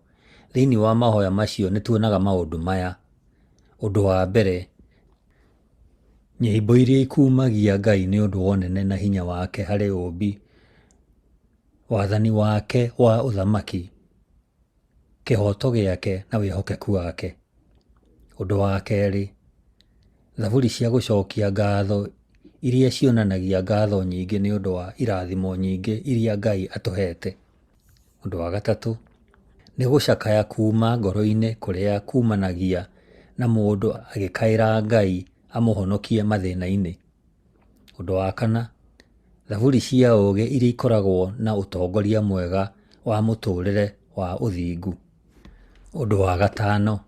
Thĩinĩ wa mahoya macio nĩ tuonaga maũndũ maya. Ũndũ wa mbere, nyĩmbo iria ikumagia Ngai nĩ ũndũ wa ũnene na hinya wake harĩ ũũmbi, wathani wake wa ũthamaki, kĩhooto gĩake na wĩhokeku wake. Ũndũ wa kerĩ, Thaburi cia gũcokia ngatho iria cionanagia ngatho nyingĩ nĩ ũndũ wa irathimo nyingĩ iria Ngai atũheete. Ũndũ wa gatatũ, nĩ gũcakaya kuuma ngoro-inĩ kũrĩa kuumanagia na mũndũ agĩkaĩra Ngai amũhonokie mathĩna-inĩ. Ũndũ wa kana, Thaburi cia ũũgĩ iria ikoragwo na ũtongoria mwega wa mũtũũrĩre wa ũthingu. Ũndũ wa gatano,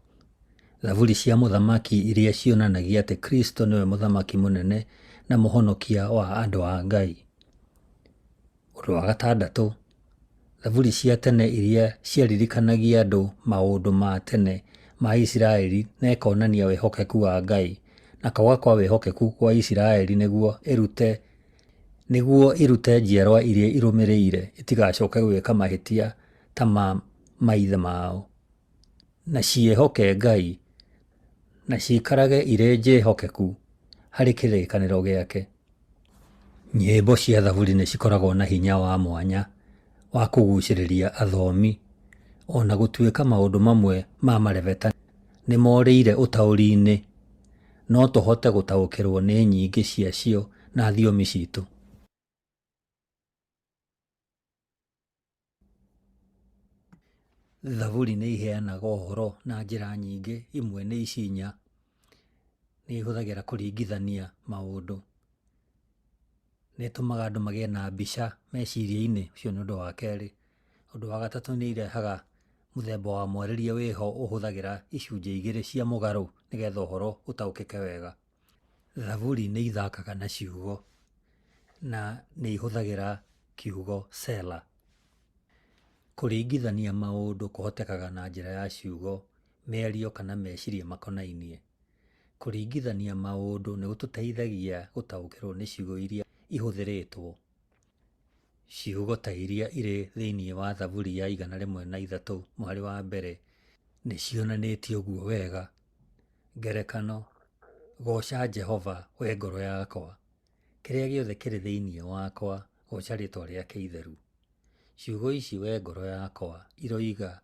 Thaburi cia mũthamaki iria cionanagia atĩ Kristo nĩwe mũthamaki mũnene na mũhonokia wa andũ a Ngai. Ũndũ wa gatandatũ, Thaburi cia tene iria ciaririkanagia andũ maũndũ ma tene ma Isiraeli na ĩkonania wĩhokeku wa Ngai, na kwaga kwa wĩhokeku kwa Isiraeli nĩguo ĩrute nĩguo ĩrute njiarwa iria irũmĩrĩire itigacoke gwĩka mahĩtia ta ma maithe mao, na ciĩhoke Ngai na ciikarage irĩ njĩhokeku harĩ kĩrĩkanĩro gĩake. Nyĩmbo cia Thaburi nĩ cikoragwo na hinya wa mwanya wa kũgucĩrĩria athomi, o na gũtuĩka maũndũ mamwe ma marebeta nĩ morĩire ũtaũri-inĩ, no tũhote gũtaũkĩrũo nĩ nyingĩ ciacio na thiomi citũ. Thaburi nĩ iheanaga ũhoro na njĩra nyingĩ, imwe nĩ ici inya. Nĩ ihũthagĩra kũringithania maũndũ. Nĩ ĩtũmaga andũ magĩe na mbica meciria-inĩ, ũcio nĩ ũndũ wa kerĩ. Ũndũ wa gatatũ nĩ irehaga mũthemba wa mwarĩrie wĩho ũhũthagĩra icunjĩ igĩrĩ cia mũgarũ nĩgetha ũhoro ũtaũkĩke wega. Thaburi nĩ ithakaga na ciugo na nĩ ihũthagĩra kiugo Sela. Kũringithania maũndũ kũhotekaga na njĩra ya ciugo, mĩario kana meciria makonainie. Kũringithania maũndũ nĩ gũtũteithagia gũtaũkĩrũo nĩ ciugo iria ihũthĩrĩtwo. Ciugo ta iria irĩ thĩinĩ wa Thaburi ya 103 mũhari wa mbere nĩ cionanĩtie ũguo wega. Ngerekano, Gooca Jehova, wee ngoro yakwa. Kĩrĩa gĩothe kĩrĩ thĩinĩ wakwa, gooca rĩĩtwa rĩake itheru. Ciugo ici wee ngoro yakwa iroiga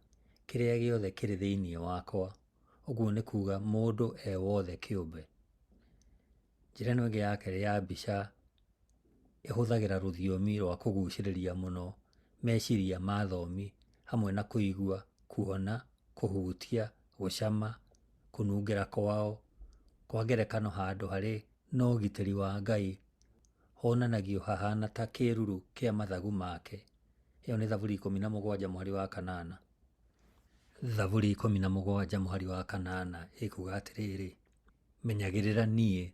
kĩrĩa gĩothe kĩrĩ thĩinĩ wakwa, ũguo nĩ kuuga mũndũ e wothe kĩũmbe. Njĩra ĩno ĩngĩ ya kerĩ ya mbica ĩhũthagĩra rũthiomi rwa kũgucĩrĩria mũno meciria ma athomi hamwe na kũigua, kuona, kũhutia, gũcama, kũnungĩra kwao. Kwa ngerekano handũ harĩ na ũgitĩri wa Ngai honanagio hahana ta kĩruru kĩa mathagu make. Ĩyo nĩ Thaburi 17 mũhari wa kanana. Thaburi 17 mũhari wa kanana ĩkuga atĩrĩrĩ, menyagĩrĩra niĩ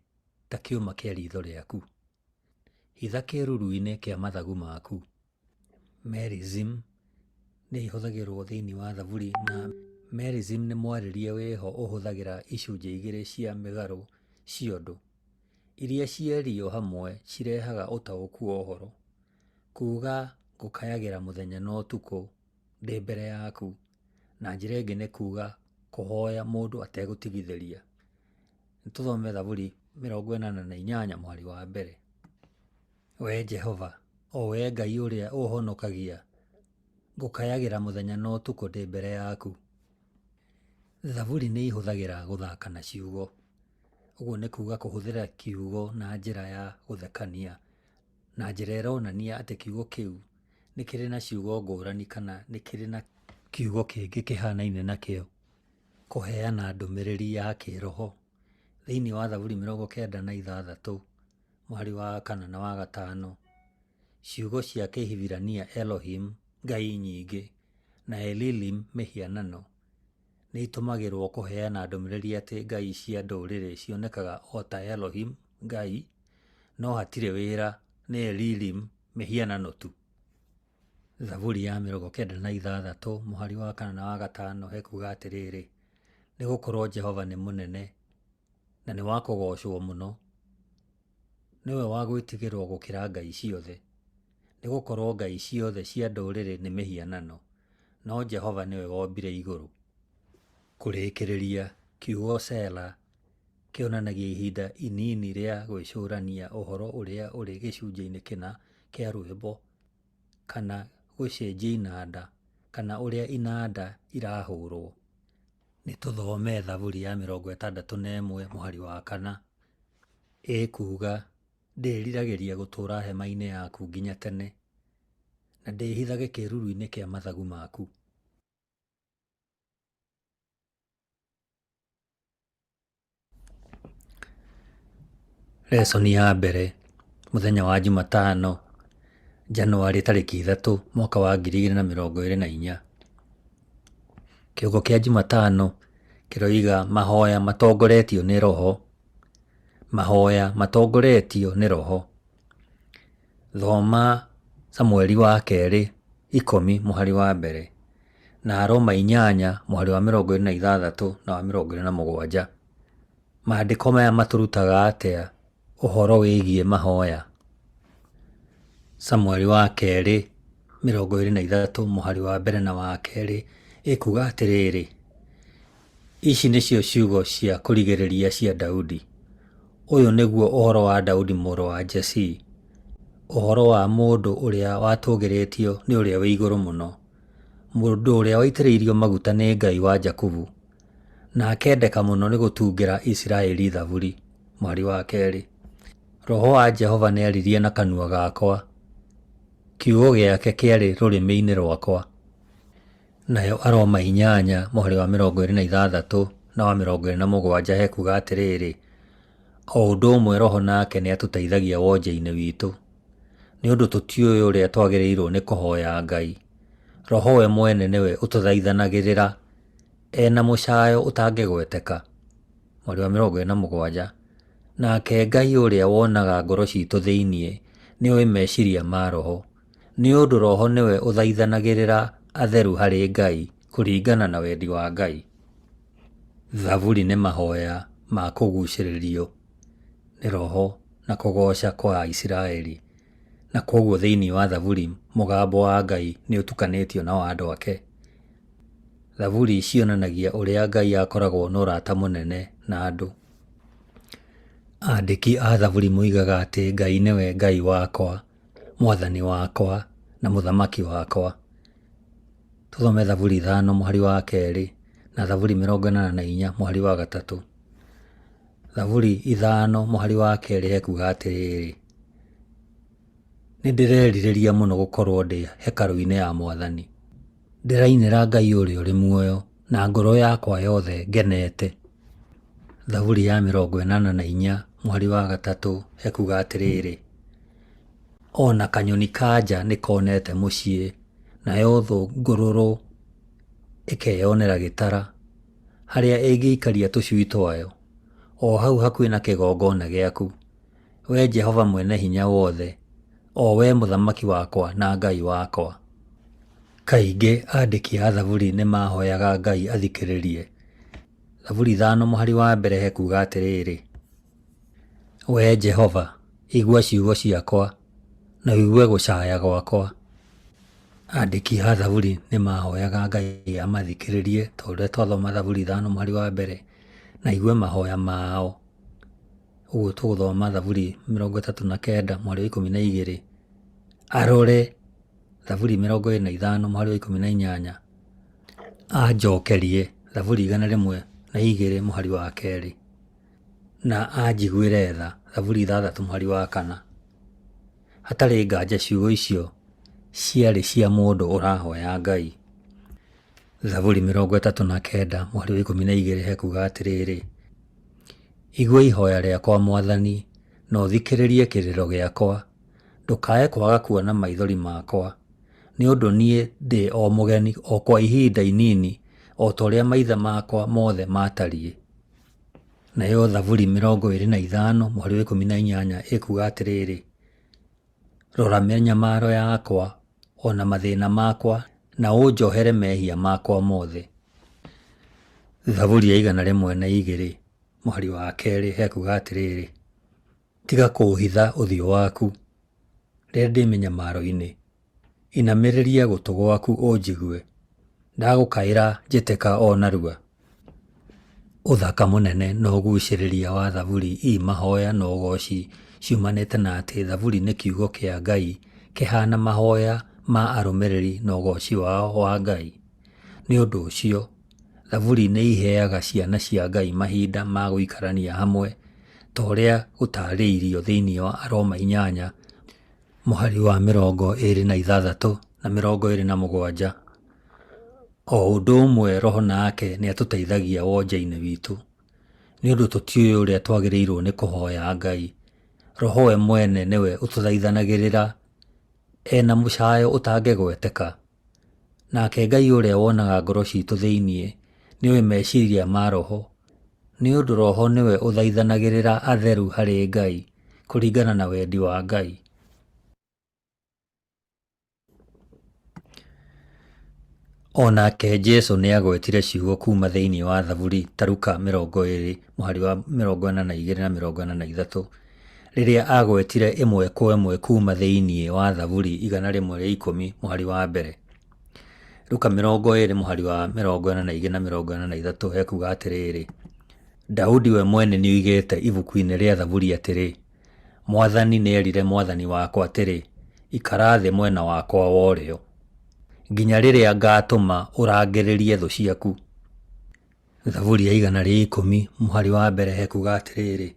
ta kĩũma kĩa riitho rĩaku. Hitha kĩruru-inĩ kĩa mathagu maku. Merism nĩ ihũthagĩrũo thĩinĩ wa Thaburi na Merism nĩ mwarĩrie wĩho ũhũthagĩra icunjĩ igĩrĩ cia mĩgarũ cia ũndũ, iria ciario hamwe cirehaga ũtaũku wa ũhoro. Kuuga ngũkayagĩra mũthenya na ũtukũ ndĩ mbere yaku, na njĩra ĩngĩ nĩ kuuga kũhoya mũndũ ategũtigithĩria. Nĩ tũthome Thaburi 88 mũhari wa mbere. Wee Jehova, o wee Ngai ũrĩa ũũhonokagia, ngũkayagĩra mũthenya na ũtukũ ndĩ mbere yaku. Thaburi nĩ ihũthagĩra gũthaka na ciugo. Ũguo nĩ kuuga kũhũthĩra kiugo na njĩra ya gũthekania, na njĩra ĩronania atĩ kiugo kĩu nĩ kĩrĩ na ciugo ngũrani kana nĩ kĩrĩ na kiugo kĩngĩ kĩhanaine nakĩo. Kũheana ndũmĩrĩri ya kĩĩroho. Thĩinĩ wa Thaburi 96 mũhari wa kana na wa gatano, ciugo cia Kĩhibirania Elohim, ngai nyingĩ, na Elilim, mĩhianano, nĩ itũmagĩrũo kũheana ndũmĩrĩri atĩ ngai cia ndũrĩrĩ cionekaga o ta Elohim, Ngai, no hatirĩ wĩra, nĩ Elilim, mĩhianano tu. Thaburi ya 96 mũhari wa kana na wa gatano hekuga atĩrĩrĩ, nĩ gũkorũo Jehova nĩ mũnene na nĩ wa kũgoocwo mũno, nĩwe wa gwĩtigĩrũo gũkĩra ngai ciothe. Nĩ gũkorũo ngai ciothe cia ndũrĩrĩ nĩ mĩhianano, no Jehova nĩwe wombire igũrũ. Kũrĩkĩrĩria, kiugo Sela kĩonanagia ihinda inini rĩa gwĩcũrania ũhoro ũrĩa ũrĩ gĩcunjĩ-inĩ kĩna kĩa rwĩmbo kana gũcenjia inanda kana ũrĩa inanda irahũrwo. Nĩ tũthome Thaburi ya 61 mũhari wa 4. Ĩkuuga, ndĩriragĩria gũtũũra hema-inĩ yaku nginya tene, na ndĩĩhithage kĩĩruru-inĩ kĩa mathagu maku. Lesson ya mbere mũthenya wa Jumatano, Januarĩ tarĩki 3 mwaka wa 2024. Kĩongo kĩa Jumatano kĩroiga mahoya matongoretio nĩ Roho. Mahoya matongoretio nĩ Roho. Thoma Samueli wa kerĩ 10 mũhari wa mbere na Aroma 8 mũhari wa 26 na wa 27. Maandĩko maya matũrutaga atĩa ũhoro wĩgiĩ mahoya? Samueli wa kerĩ 23 mũhari wa mbere na wa kerĩ ĩkuuga atĩrĩrĩ, ici nĩcio ciugo cia kũrigĩrĩria cia Daudi. Ũyũ nĩguo ũhoro wa Daudi mũrũ wa Jesii, ũhoro wa mũndũ ũrĩa watũgĩrĩtio nĩ Ũrĩa wĩ Igũrũ Mũno, mũndũ ũrĩa waitĩrĩirio maguta nĩ Ngai wa Jakubu, na akendeka mũno nĩ gũtungĩra Isiraeli thaburi. Mũhari wa kerĩ. Roho wa Jehova nĩaririe na kanua gakwa, kiugo gĩake kĩarĩ rũrĩmĩ-inĩ rwakwa. Nayo Aroma 8 mũhari wa 26 na wa 27 hekuga atĩrĩrĩ, o ũndũ ũmwe Roho nake nĩatũteithagia wonje-inĩ witũ, nĩ ũndũ tũtiũĩ ũrĩa twagĩrĩirwo nĩ kũhoya Ngai. Roho we mwene nĩwe ũtũthaithanagĩrĩra e na mũcayo ũtangĩgweteka. Mũhari wa 27. Nake Ngai ũrĩa wonaga ngoro citũ thĩinĩ nĩoĩ meciria ma Roho, nĩ ũndũ Roho nĩwe ũthaithanagĩrĩra atheru harĩ Ngai kũringana na wendi wa Ngai. Thaburi nĩ mahoya ma kũgucĩrĩrio nĩ Roho na kũgooca kwa Isiraeli, na kwoguo thĩinĩ wa Thaburi mũgambo wa Ngai nĩ ũtukanĩtio na wa andũ ake. Thaburi cionanagia ũrĩa Ngai akoragwo na ũrata mũnene na andũ. Andĩki a Thaburi moigaga atĩ Ngai nĩwe Ngai wakwa, Mwathani wakwa, na Mũthamaki wakwa. Tũthome Thaburi 5 mũhari wa 2 na Thaburi 84 mũhari wa 3. Thaburi 5 mũhari wa 2 hekuga atĩrĩrĩ, nĩndĩrerirĩria mũno gũkorwo ndĩ hekarũ-inĩ ya Mwathani. Ndĩrainĩra Ngai ũrĩa ũrĩ muoyo na ngoro yakwa yothe ngenete. Thaburi ya 84 mũhari wa 3 hekuga atĩrĩrĩ, o na kanyoni ka nja nĩkonete mũciĩ, nayo thũngũrũrũ ĩkeyonera gĩtara, harĩa ĩngĩikaria tũcui twayo, o hau hakuhĩ na kĩgongona gĩaku, wee Jehova Mwene-Hinya-Wothe, o wee Mũthamaki wakwa na Ngai wakwa. Kaingĩ andĩki a Thaburi nĩ maahoyaga Ngai athikĩrĩrie. Thaburi 5 mũhari wa mbere hekuga atĩrĩrĩ, Wee Jehova, igua ciugo ciakwa, na ũigue gũcaaya gwakwa. Andĩki a Thaburi nĩ maahoyaga Ngai amathikĩrĩrie ta ũrĩa twathoma Thaburi 5 mũhari wa mbere, na aigue mahoya mao. Ũguo tũgũthoma Thaburi 39 mũhari wa 12, arore Thaburi 25 mũhari wa 18, anjokerie Thaburi 102 mũhari wa 2, na anjiguĩre tha Thaburi 6 mũhari wa 4. Hatarĩ nganja ciugo icio ciarĩ cia mũndũ ũrahoya Ngai. Thaburi 39 mũhari wa 12 hekuga atĩrĩrĩ, igua ihoya rĩakwa Mwathani, na ũthikĩrĩrie kĩrĩro gĩakwa, ndũkae kwaga kuona maithori makwa, nĩ ũndũ niĩ ndĩ o mũgeni o kwa ihinda inini, o ta ũrĩa maithe makwa mothe maatariĩ. Nayo Thaburi 25 mũhari wa 18 ĩkuga atĩrĩrĩ, rora mĩnyamaro yakwa o na mathĩna makwa, na ũnjohere mehia makwa mothe. Thaburi ya 102 mũhari wa 2 hekuga atĩrĩrĩ, tiga kũũhitha ũthiũ waku rĩrĩa ndĩ mĩnyamaro-inĩ, inamĩrĩria gũtũ gwaku ũnjigue, ndagũkaĩra njĩtĩka o narua. Ũthaka mũnene na ũgucĩrĩria wa Thaburi i mahoya na ũgooci ciumanĩte na atĩ Thaburi nĩ kiugo kĩa Ngai kĩhana mahoya ma arũmĩrĩri na ũgooci wao wa Ngai. Nĩ ũndũ ũcio, Thaburi nĩ iheaga ciana cia Ngai mahinda ma gũikarania hamwe ta ũrĩa gũtaarĩirio thĩinĩ wa Aroma 8 mũhari wa 26 na 27. O ũndũ ũmwe Roho nake nĩatũteithagia wonje-inĩ witũ, nĩ ũndũ tũtiũĩ ũrĩa twagĩrĩirwo nĩ kũhoya Ngai. Roho we mwene nĩwe ũtũthaithanagĩrĩra e na mũcayo ũtangĩgweteka. Nake Ngai ũrĩa wonaga ngoro citũ thĩinĩ nĩoĩ meciria ma Roho, nĩ ũndũ Roho nĩwe ũthaithanagĩrĩra atheru harĩ Ngai kũringana na wendi wa Ngai. O nake Jesũ nĩagwetire ciugo kuuma thĩinĩ wa Thaburi ta Luka 20 mũhari wa 42 na 43, rĩrĩa aagwetire ĩmwe kwa ĩmwe kuuma thĩinĩ wa Thaburi 110 mũhari wa 1. Luka 20 mũhari wa 42 na 43 ekuuga atĩrĩrĩ, Daudi we mwene nĩoigĩte ibuku-inĩ rĩa Thaburi atĩrĩ, Mwathani nĩerire Mwathani wakwa atĩrĩ, Ikara thĩ mwena wakwa wa ũrĩo, nginya rĩrĩa ngaatũma ũrangĩrĩrie thũ ciaku. Thaburi ya 110 mũhari wa 1 hekuuga atĩrĩrĩ,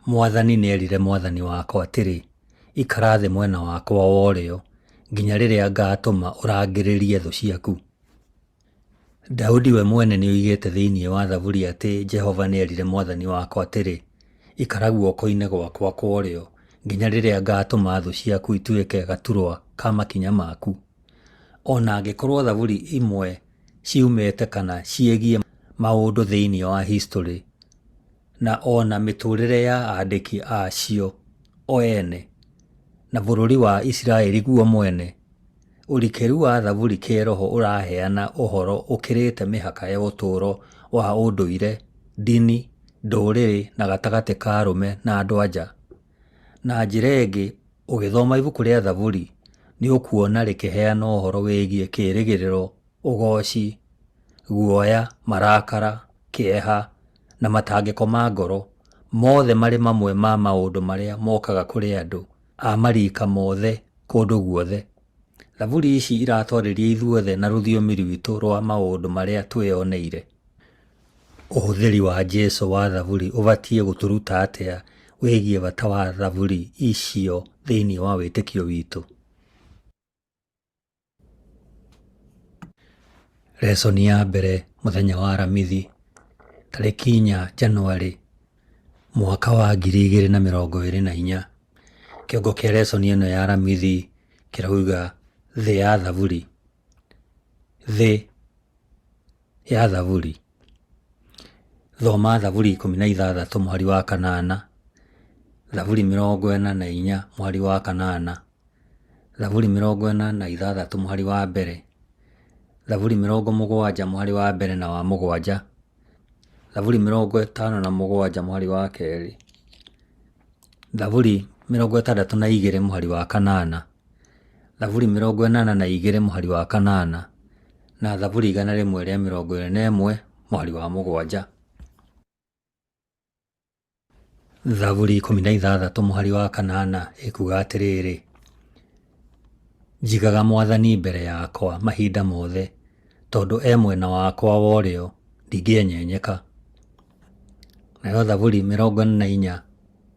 Mwathani nĩerire Mwathani wakwa atĩrĩ, Ikara thĩ mwena wakwa wa ũrĩo, nginya rĩrĩa ngaatũma ũrangĩrĩrie thũ ciaku. Daudi we mwene nĩoigĩte thĩinĩ wa Thaburi atĩ Jehova nĩerire Mwathani wakwa atĩrĩ, Ikara guoko-inĩ gwakwa kwa ũrĩo, nginya rĩrĩa ngaatũma thũ ciaku ituĩke gaturwa ka makinya maku. O na angĩkorũo Thaburi imwe ciumĩte kana ciĩgiĩ maũndũ thĩinĩ wa historĩ na o na mĩtũũrĩre ya aandĩki a cio o ene, na bũrũri wa Isiraeli guo mwene, Ũrikĩru wa Thaburi kĩĩroho ũraheana ũhoro ũkĩrĩte mĩhaka ya ũtũũro wa ũndũire, ndini, ndũrĩrĩ na gatagatĩ ka arũme na andũ-a-nja. Na njĩra ĩngĩ, ũgĩthoma ibuku rĩa Thaburi, nĩ ũkuona rĩkĩheana ũhoro wĩgiĩ kĩĩrĩgĩrĩro, ũgooci, guoya, marakara, kĩeha, na matangĩko ma ngoro, mothe marĩ mamwe ma maũndũ marĩa mokaga kũrĩ andũ a mariika mothe kũndũ guothe. Thaburi ici iratwarĩria ithuothe na rũthiomi rwitũ rwa maũndũ marĩa twĩyoneire. Ũhũthĩri wa Jesu wa thaburi ũbatiĩ gũtũruta atĩa wĩgiĩ bata wa thaburi icio thĩinĩ wa wĩtĩkio witũ? Resoni ya mbere mũthenya wa Aramithi tarĩki 4 Januarĩ mwaka wa 2024. Kĩongo kĩa resoni ĩno ya Aramithi kĩrauga thĩ ya thaburi. Thĩ ya thaburi. Thoma Thaburi 16 mũhari wa 8, Thaburi 44 mũhari wa 8, Thaburi 46 mũhari wa 1, Thaburi 70 mũhari wa 1 na wa 7, Thaburi 57 mũhari wa 2, Thaburi 62 mũhari wa 8, Thaburi 82 mũhari wa 8, na Thaburi 121 mũhari wa 7. Thaburi 16 mũhari wa 8 ĩkuuga atĩrĩrĩ, Njigaga Mwathani mbere yakwa mahinda mothe, tondũ e mwena wakwa wa ũrĩo, ndingĩenyenyeka. Nayo Thaburi 44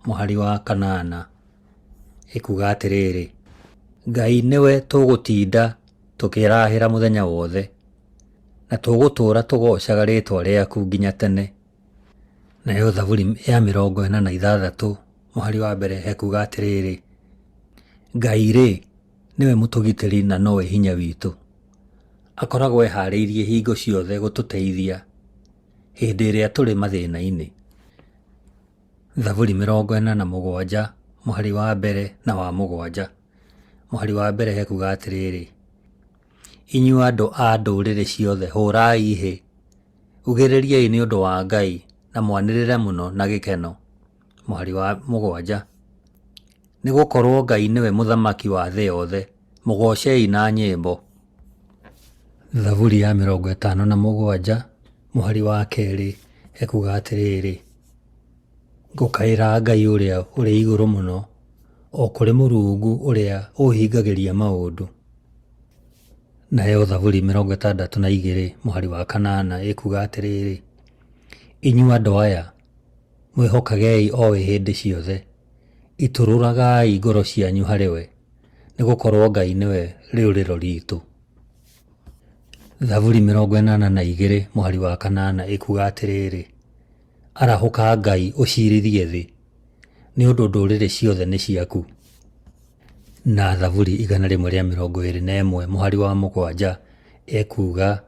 mũhari wa 8 ĩkuuga atĩrĩrĩ, Ngai nĩwe tũgũtinda tũkĩrahĩra mũthenya wothe, na tũgũtũũra tũgoocaga rĩĩtwa rĩaku nginya tene. Nayo Thaburi ya 46 mũhari wa 1 hekuuga atĩrĩrĩ, Ngai-rĩ, nĩwe mũtũgitĩri na nowe hinya witũ, akoragwo ehaarĩirie hingo ciothe gũtũteithia hĩndĩ ĩrĩa tũrĩ mathĩna-inĩ. Thaburi 47 mũhari wa 1 na wa 7. Mũhari wa 1 hekuuga atĩrĩrĩ, Inyuĩ andũ a ndũrĩrĩ ciothe hũrai hĩ, ugĩrĩriai nĩ ũndũ wa Ngai na mwanĩrĩre mũno na gĩkeno. Mũhari wa 7. Nĩ gũkorũo Ngai nĩwe mũthamaki wa thĩ yothe, mũgoocei na nyĩmbo. Thaburi ya 57 mũhari wa 2 ekuuga atĩrĩrĩ, Ngũkaĩra Ngai ũrĩa ũrĩ igũrũ mũno, o kũrĩ Mũrungu ũrĩa ũhingagĩria maũndũ. Nayo Thaburi 62 mũhari wa kanana ĩkuuga atĩrĩrĩ, Inyuĩ andũ aya, mwĩhokagei o we hĩndĩ ciothe, itũrũragai ngoro cianyu harĩ we, nĩ gũkorwo Ngai nĩwe rĩũrĩro riitũ. Thaburi 82 mũhari wa kanana ĩkuuga atĩrĩrĩ, Arahũka Ngai ũciirithie thĩ, nĩ ũndũ ndũrĩrĩ ciothe nĩ ciaku. Na Thaburi 121 mũhari wa 7 ĩkuuga,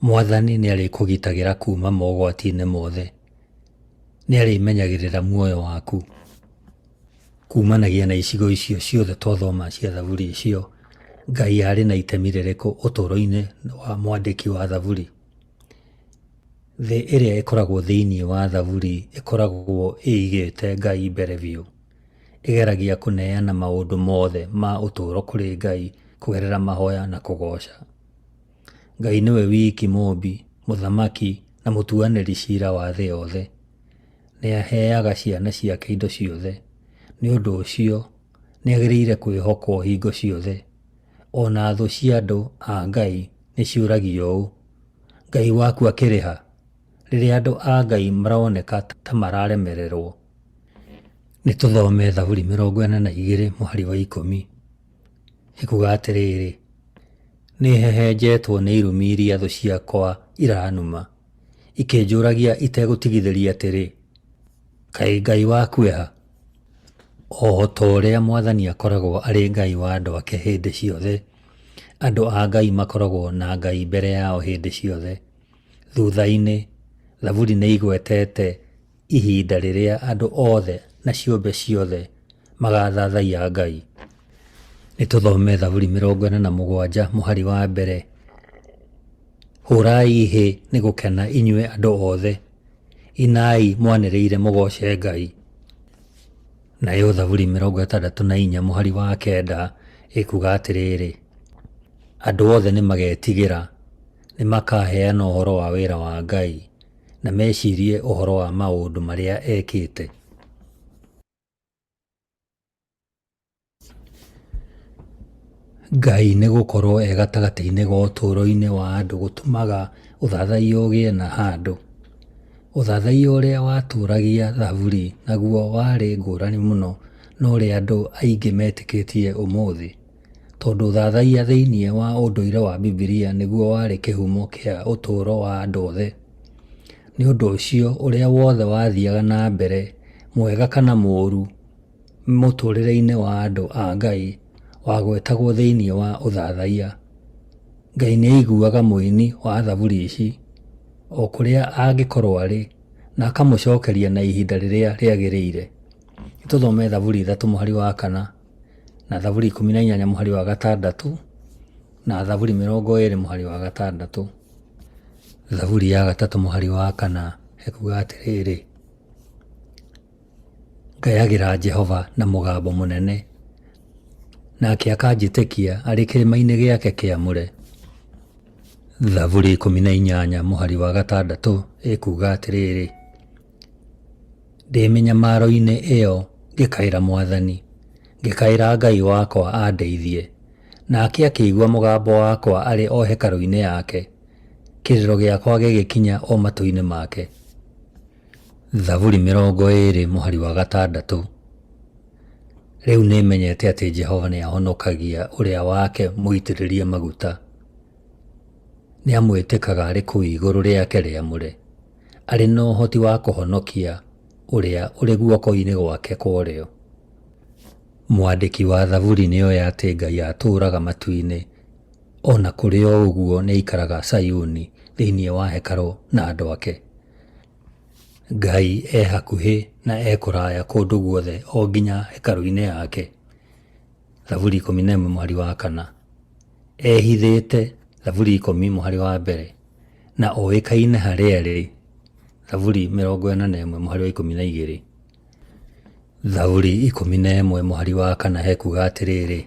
Mwathani nĩarĩkũgitagĩra kuuma mogwati-inĩ mothe, nĩarĩmenyagĩrĩra muoyo waku. Kumanagia na icigo icio ciothe twathoma cia Thaburi icio, Ngai arĩ na itemi rĩrĩkũ ũtũũro-inĩ wa mwandĩki wa Thaburi? Thĩ ĩrĩa ĩkoragwo thĩinĩ wa Thaburi ĩkoragwo ĩigĩte Ngai mbere biũ. Ĩgeragia kũneana maũndũ mothe ma ũtũũro kũrĩ Ngai kũgerera mahoya na kũgooca. Ngai nĩwe wiki Mũũmbi, Mũthamaki, na Mũtuanĩri ciira wa thĩ yothe. Nĩ aheaga ciana ciake indo ciothe. Nĩ ũndũ ũcio, nĩ agĩrĩire kwĩhokwo hingo ciothe. O na thũ cia andũ a Ngai nĩ ciũragia ũũ, Ngai waku akĩrĩ ha? Rĩrĩa andũ a Ngai maroneka ta mararemererwo. Nĩ tũthome Thaburi 42 mũhari wa 10. Ĩkuga atĩrĩrĩ, Nĩ hehenjetwo nĩ irumi iria thũ ciakwa iranuma, ikĩnjũragia itegũtigithĩria atĩrĩ, Kaĩ Ngai waku e ha? O ta ũrĩa Mwathani akoragwo arĩ Ngai wa andũ ake hĩndĩ ciothe, andũ a Ngai makoragwo na Ngai mbere yao hĩndĩ ciothe. Thutha-inĩ, Thaburi nĩ ĩgwetete ihinda rĩrĩa andũ othe na ciũmbe ciothe magathathaiya Ngai. Nĩ tũthome Thaburi 47 mũhari wa mbere. Hũrai hĩ nĩ gũkena inyuĩ andũ othe, inai mwanĩrĩire mũgooce Ngai. Nayo Thaburi 64 mũhari wa 9 ĩkuuga atĩrĩrĩ, Andũ othe nĩ magetigĩra, nĩ makaheana ũhoro wa wĩra wa Ngai, na mecirie ũhoro wa maũndũ marĩa ekĩte. Ngai nĩ gũkorwo e gatagatĩ-inĩ ga ũtũũro-inĩ wa andũ gũtũmaga ũthathaiya ũgĩe na handũ. Ũthathaiya ũrĩa watũũragia Thaburi naguo warĩ ngũrani mũno na ũrĩa andũ aingĩ metĩkĩtie ũmũthĩ. Tondũ ũthathaiya thĩinĩ wa ũndũire wa Bibilia nĩguo warĩ kĩhumo kĩa ũtũũro wa andũ othe. Nĩ ũndũ ũcio, ũrĩa wothe wathiaga na mbere, mwega kana mũũru, mũtũũrĩre-inĩ wa andũ a Ngai wagwetagwo thĩinĩ wa ũthathaiya. Ngai nĩ aiguaga mũini wa thaburi ici, o kũrĩa angĩkorũo arĩ, na akamũcokeria na ihinda rĩrĩa rĩagĩrĩire. Nĩ tũthome Thaburi 3 mũhari wa 4, na Thaburi 18 mũhari wa 6, na Thaburi 20 mũhari wa 6. Thaburi ya 3 mũhari wa 4 ĩkuga atĩrĩrĩ, Ngayagĩra Jehova na mũgambo mũnene, nake akanjĩtĩkia arĩ kĩrĩma-inĩ gĩake kĩamũre. Thaburi 18 mũhari wa 6 ĩkuuga atĩrĩrĩ, Ndĩ mĩnyamaro-inĩ ĩyo ngĩkaĩra Mwathani, ngĩkaĩra Ngai wakwa andeithie. Nake akĩigua mũgambo wakwa arĩ o hekarũ-inĩ yake, kĩrĩro gĩakwa gĩgĩkinya o matũ-inĩ make. Thaburi 20 mũhari wa 6. Rĩu nĩmenyete atĩ Jehova nĩahonokagia ũrĩa wake mũitĩrĩrie maguta, nĩamwĩtĩkaga arĩ kũu igũrũ rĩake rĩamũre, arĩ na ũhoti wa kũhonokia ũrĩa ũrĩ guoko-inĩ gwake kwa ũrĩo. Mwandĩki wa Thaburi nĩoĩ atĩ Ngai atũũraga matu-inĩ, o na kũrĩ o ũguo nĩaikaraga Sayuni thĩinĩ wa hekarũ na andũ ake. Ngai e hakuhĩ na e kũraya kũndũ guothe o nginya hekarũ-inĩ yake. Thaburi 11 mũhari wa 4. Ehithĩte, Thaburi 10 mũhari wa 1, na oĩkaine harĩa arĩ, Thaburi 41 mũhari wa 12. Thaburi 11 mũhari wa 4 hekuga atĩrĩrĩ,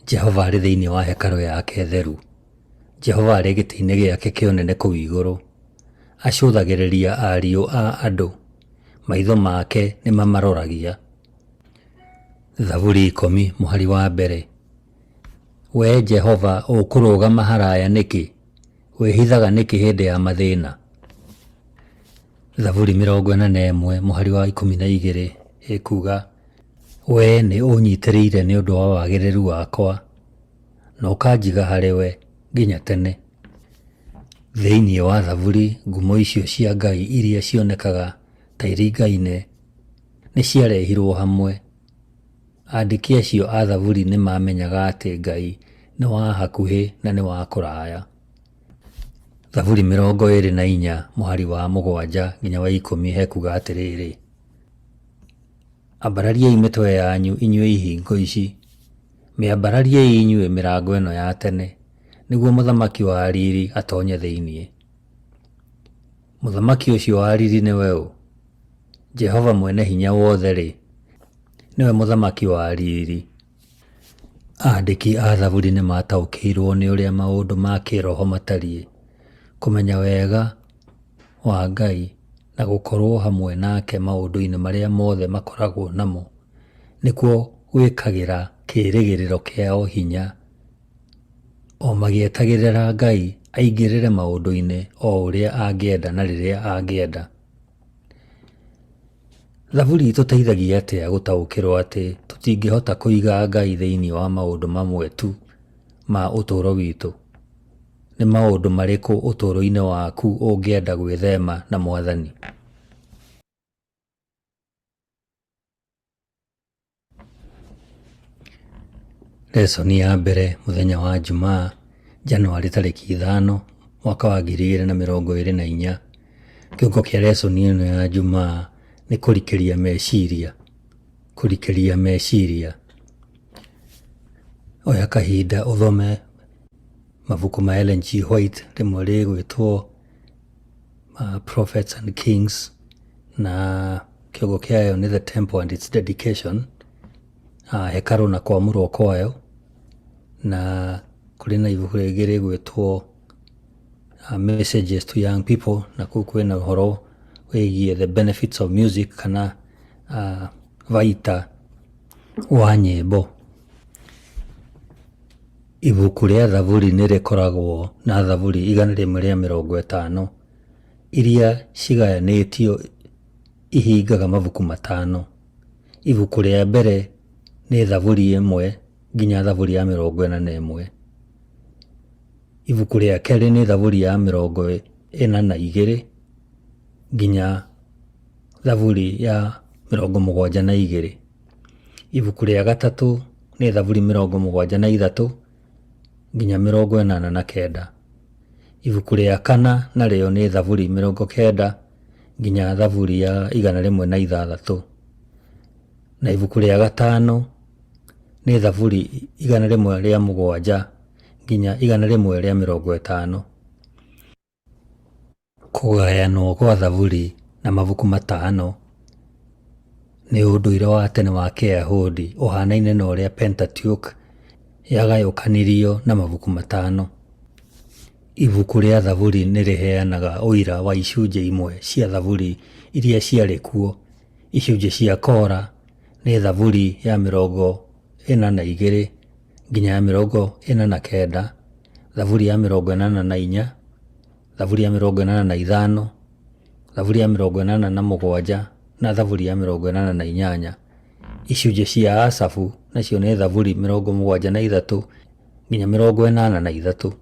Jehova arĩ thĩinĩ wa hekarũ yake theru, Jehova arĩ gĩtĩ-inĩ gĩake kĩa ũnene kũu igũrũ. Acũthagĩrĩria ariũ a andũ, maitho make nĩmamaroragia. Thaburi 10 mũhari wa 1. Wee Jehova ũkũrũgama haraya nĩkĩ? Wĩhithaga nĩkĩ hĩndĩ ya mathĩna? Thaburi 41 mũhari wa 12 ĩkuuga, Wee nĩ ũnyitĩrĩire nĩ ũndũ wa wagĩrĩru wakwa, na ũkanjiga harĩ we nginya tene. Thĩinĩ wa Thaburi, ngumo icio cia Ngai iria cionekaga ta iringaine nĩ ciarehirũo hamwe. Andĩki acio a Thaburi nĩ maamenyaga atĩ Ngai nĩ wa hakuhĩ na nĩ wa kũraya. Thaburi 24 mũhari wa 7 nginya wa 10 hekuga atĩrĩrĩ, Ambarariai mĩtwe yanyu inyuĩ ihingo ici, mĩambarariei inyuĩ mĩrango ĩno ya tene, nĩguo Mũthamaki wa riri atonye thĩinĩ. Mũthamaki ũcio wa riri nĩwe ũ? Jehova Mwene-Hinya-Wothe-rĩ, nĩwe Mũthamaki wa riri. Aandĩki a Thaburi nĩ maataũkĩirũo nĩ ũrĩa maũndũ ma kĩĩroho matariĩ, kũmenya wega wa Ngai na gũkorũo hamwe nake maũndũ-inĩ marĩa mothe makoragwo namo, nĩkuo gwĩkagĩra kĩĩrĩgĩrĩro kĩao hinya o magĩetagĩrĩra Ngai aingĩrĩre maũndũ-inĩ o ũrĩa angĩenda na rĩrĩa angĩenda. Thaburi ĩtũteithagia atĩa gũtaũkĩrũo atĩ tũtingĩhota kũiga Ngai thĩinĩ wa maũndũ mamwe tu ma ũtũũro witũ? Nĩ maũndũ marĩkũ ũtũũro-inĩ waku ũngĩenda gwĩthema na Mwathani? Lesson ya mbere mũthenya wa Jumaa, Januarĩ tarĩki 5, mwaka wa 2024. Kĩongo kĩa lesson ĩno ya Jumaa nĩ kũrikĩria meciria, kũrikĩria meciria. Oya kahinda ũthome mabuku ma Ellen G. White, rĩmwe rĩgwĩtwo Prophets and Kings na kĩongo kĩayo nĩ The Temple and Its Dedication, hekarũ na kwamũrwo kwayo, na kũrĩ na ibuku rĩngĩ rĩgwĩtwo Messages to Young People, na kũu kwĩna ũhoro wĩgiĩ the benefits of music kana baita wa nyĩmbo. Ibuku rĩa Thaburi nĩ rĩkoragwo na thaburi 150 iria cigayanĩtio ihingaga mabuku matano. Ibuku rĩa mbere nĩ Thaburi 1 nginya Thaburi ya 41. Ibuku rĩa kerĩ nĩ Thaburi ya 42 nginya Thaburi ya 72. Ibuku rĩa gatatũ nĩ Thaburi 73 nginya 89. Ibuku rĩa kana narĩo nĩ Thaburi 90 nginya Thaburi ya 106. Na ibuku rĩa gatano nĩ Thaburi 107 nginya 150. Kũgayanwo kwa Thaburi na mabuku matano nĩ ũndũire wa tene wa Kĩyahudi ũhaanaine na ũrĩa Pentateuch yagayũkanirio na mabuku matano. Ibuku rĩa Thaburi nĩ rĩheanaga ũira wa icunjĩ imwe cia Thaburi iria ciarĩ kuo. Icunjĩ cia Kora nĩ Thaburi ya 42 nginya ya 49, Thaburi ya 84, Thaburi ya 85, Thaburi ya 87 na Thaburi ya 88. Icunjĩ cia Asafu nacio nĩ Thaburi 73 nginya 83.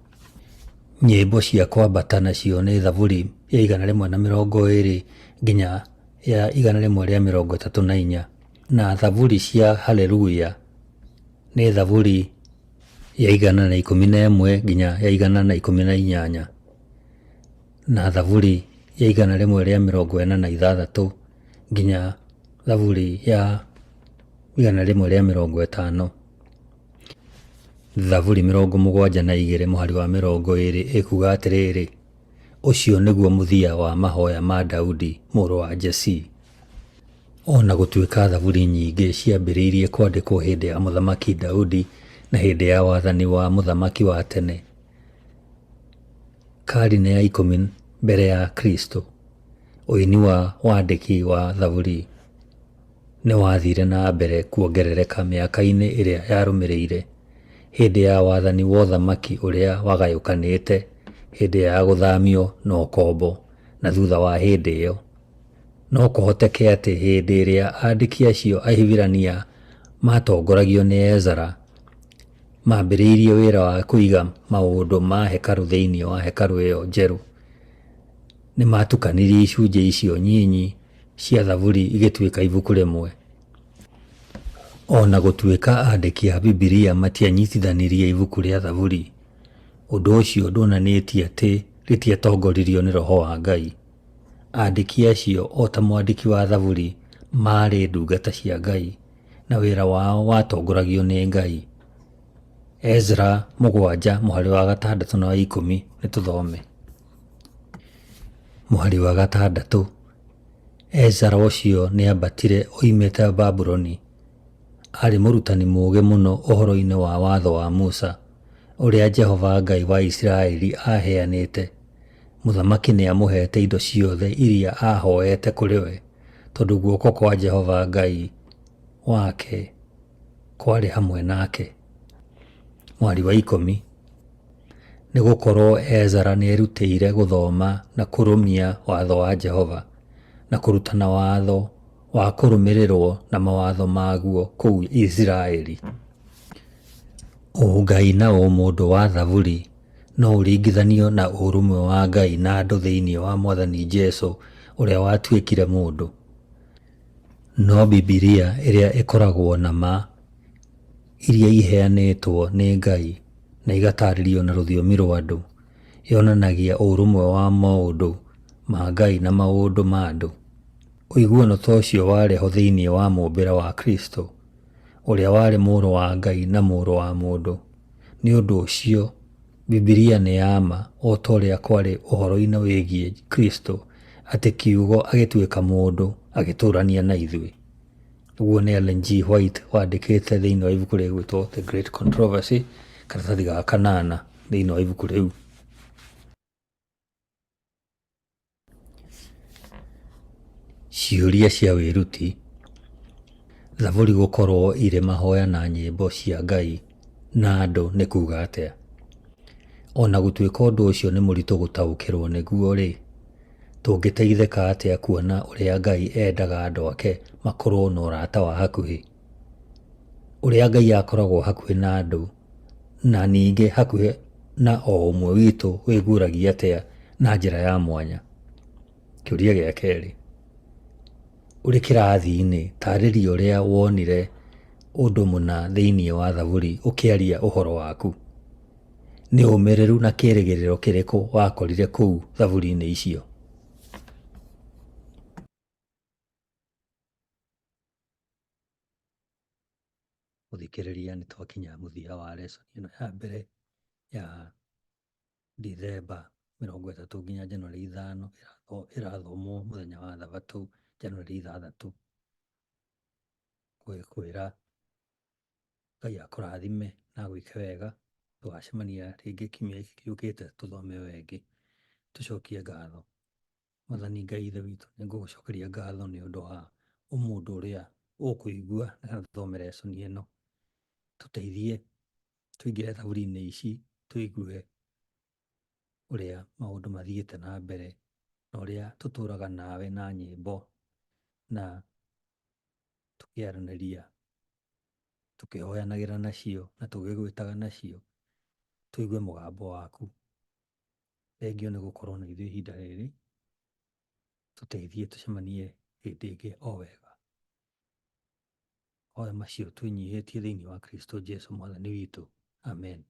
Nyĩmbo cia kwambata nacio nĩ Thaburi ya 120 nginya ya 134 na Thaburi cia Haleluya nĩ Thaburi ya 111 nginya ya 118 na Thaburi ya 146 nginya Thaburi ya 150. Thaburi 72 mũhari wa 20 ĩkuuga atĩrĩrĩ, Ũcio nĩguo mũthia wa mahoya ma Daudi mũrũ wa Jesii. O na gũtuĩka thaburi nyingĩ ciambĩrĩirie kwandĩkwo hĩndĩ ya Mũthamaki Daudi na hĩndĩ ya wathani wa mũthamaki wa tene, karine ya 10 mbere ya Kristo, ũini wa wandĩki wa thaburi nĩ wathire na mbere kuongerereka mĩaka-inĩ ĩrĩa yarũmĩrĩire. hĩndĩ ya wathani wa ũthamaki ũrĩa wagayũkanĩte, hĩndĩ ya gũthamio na ũkombo, na thutha wa hĩndĩ ĩyo. No kũhoteke atĩ hĩndĩ ĩrĩa andĩki acio Ahibirania maatongoragio nĩ Ezara maambĩrĩirie wĩra wa kũiga maũndũ ma hekarũ thĩinĩ wa hekarũ ĩyo njerũ, nĩ maatukanirie icunjĩ icio nyinyi cia Thaburi igĩtuĩka ibuku rĩmwe. O na gũtuĩka andĩki a Bibilia matianyitithanirie ibuku rĩa Thaburi, ũndũ ũcio ndwonanĩtie atĩ rĩtiatongoririo nĩ roho wa Ngai. Andĩki acio, o ta mwandĩki wa Thaburi, maarĩ ndungata cia Ngai, na wĩra wao watongoragio nĩ Ngai. Ezra 7 mũhari wa 6 na wa 10. Nĩ tũthome. Mũhari wa 6, Ezara ũcio nĩambatire oimĩte Babuloni. Aarĩ mũrutani mũũgĩ mũno ũhoro-inĩ wa watho wa Musa, ũrĩa Jehova Ngai wa Isiraeli aaheanĩte. Mũthamaki nĩamũheete indo ciothe iria aahooete kũrĩ we, tondũ guoko kwa Jehova Ngai wake kwarĩ hamwe nake. Mũhari wa 10, Nĩ gũkorũo Ezara nĩerutĩire gũthoma na kũrũmia watho wa Jehova, na kũrutana watho wa kũrũmĩrĩrũo na mawatho maguo kũu Isiraeli. Ũngai na ũmũndũ wa Thaburi no ũringithanio na ũrũmwe wa Ngai na andũ thĩinĩ wa Mwathani Jesu ũrĩa watuĩkire mũndũ. No Bibilia ĩrĩa ĩkoragwo na ma iria iheanĩtwo nĩ Ngai na igataarĩrio na rũthiomi rwa andũ, yonanagia ũrũmwe wa maũndũ ma Ngai na maũndũ ma andũ. Ũiguano ta ũcio warĩ ho thĩinĩ wa mũũmbĩre wa Kristo, ũrĩa warĩ Mũrũ wa Ngai na Mũrũ wa mũndũ. Nĩ ũndũ ũcio, Bibilia nĩ ya ma o ta ũrĩa kwarĩ ũhoro-inĩ wĩgiĩ Kristo, atĩ Kiugo agĩtuĩka mũndũ, agĩtũũrania na ithuĩ. Ũguo nĩ Ellen G. White wandĩkĩte thĩinĩ wa ibuku rĩgwĩtwo The Great Controversy, karatathi ga kanana thĩinĩ wa ibuku rĩu. Ciũria cia wĩruti: Thaburi gũkorwo irĩ mahoya na nyĩmbo cia Ngai na andũ nĩ kuuga atĩa? O na gũtuĩka ũndũ ũcio nĩ mũritũ gũtaũkĩrũo nĩguo-rĩ, tũngĩteithĩka atĩa kuona ũrĩa Ngai endaga andũ ake makorũo na ũrata wa hakuhĩ? Ũrĩa Ngai akoragwo hakuhĩ na andũ na ningĩ hakuhĩ na o ũmwe witũ wĩguũragia atĩa na njĩra ya mwanya? Kĩũria gĩa kerĩ, ũrĩ kĩrathi-inĩ, taarĩria ũrĩa wonire ũndũ mũna thĩinĩ wa Thaburi ũkĩaria ũhoro waku. Nĩ ũmĩrĩru na kĩĩrĩgĩrĩro kĩrĩkũ wakorire kũu Thaburi-inĩ icio? Mũthikĩrĩria, nĩ twakinya mũthia wa lesson ĩno ya mbere ya Dithemba 30 nginya Januarĩ 5, ĩrathomwo mũthenya wa Thabatũ Januarĩ 6. Ngũgĩkwĩra Ngai akũrathime na agwĩke wega. Tũgacemania rĩngĩ kiumia gĩkĩ gĩũkĩte tũthome ĩyo ĩngĩ. Tũcokie ngatho. Mwathani Ngai Ithe witũ, nĩ ngũgũcokeria ngatho nĩ ũndũ wa ũmũndũ ũrĩa ũkũigua na thome lesson ĩno. Tũteithie tũingĩre thaburi-inĩ ici tũigue ũrĩa maũndũ mathiĩte na mbere na ũrĩa tũtũraga nawe na nyĩmbo na tũkĩaranĩria, tũkĩhoyanagĩra nacio na tũgĩgwĩtaga nacio, tũigue mũgambo waku. Thengiũ nĩ gũkorwo na ithuĩ ihinda rĩrĩ, tũteithie tũcemanie hĩndĩ ĩngĩ o wega. Hoya macio twĩnyihĩtie thĩinĩ wa Kristo Jesu mwathani witũ. Amen.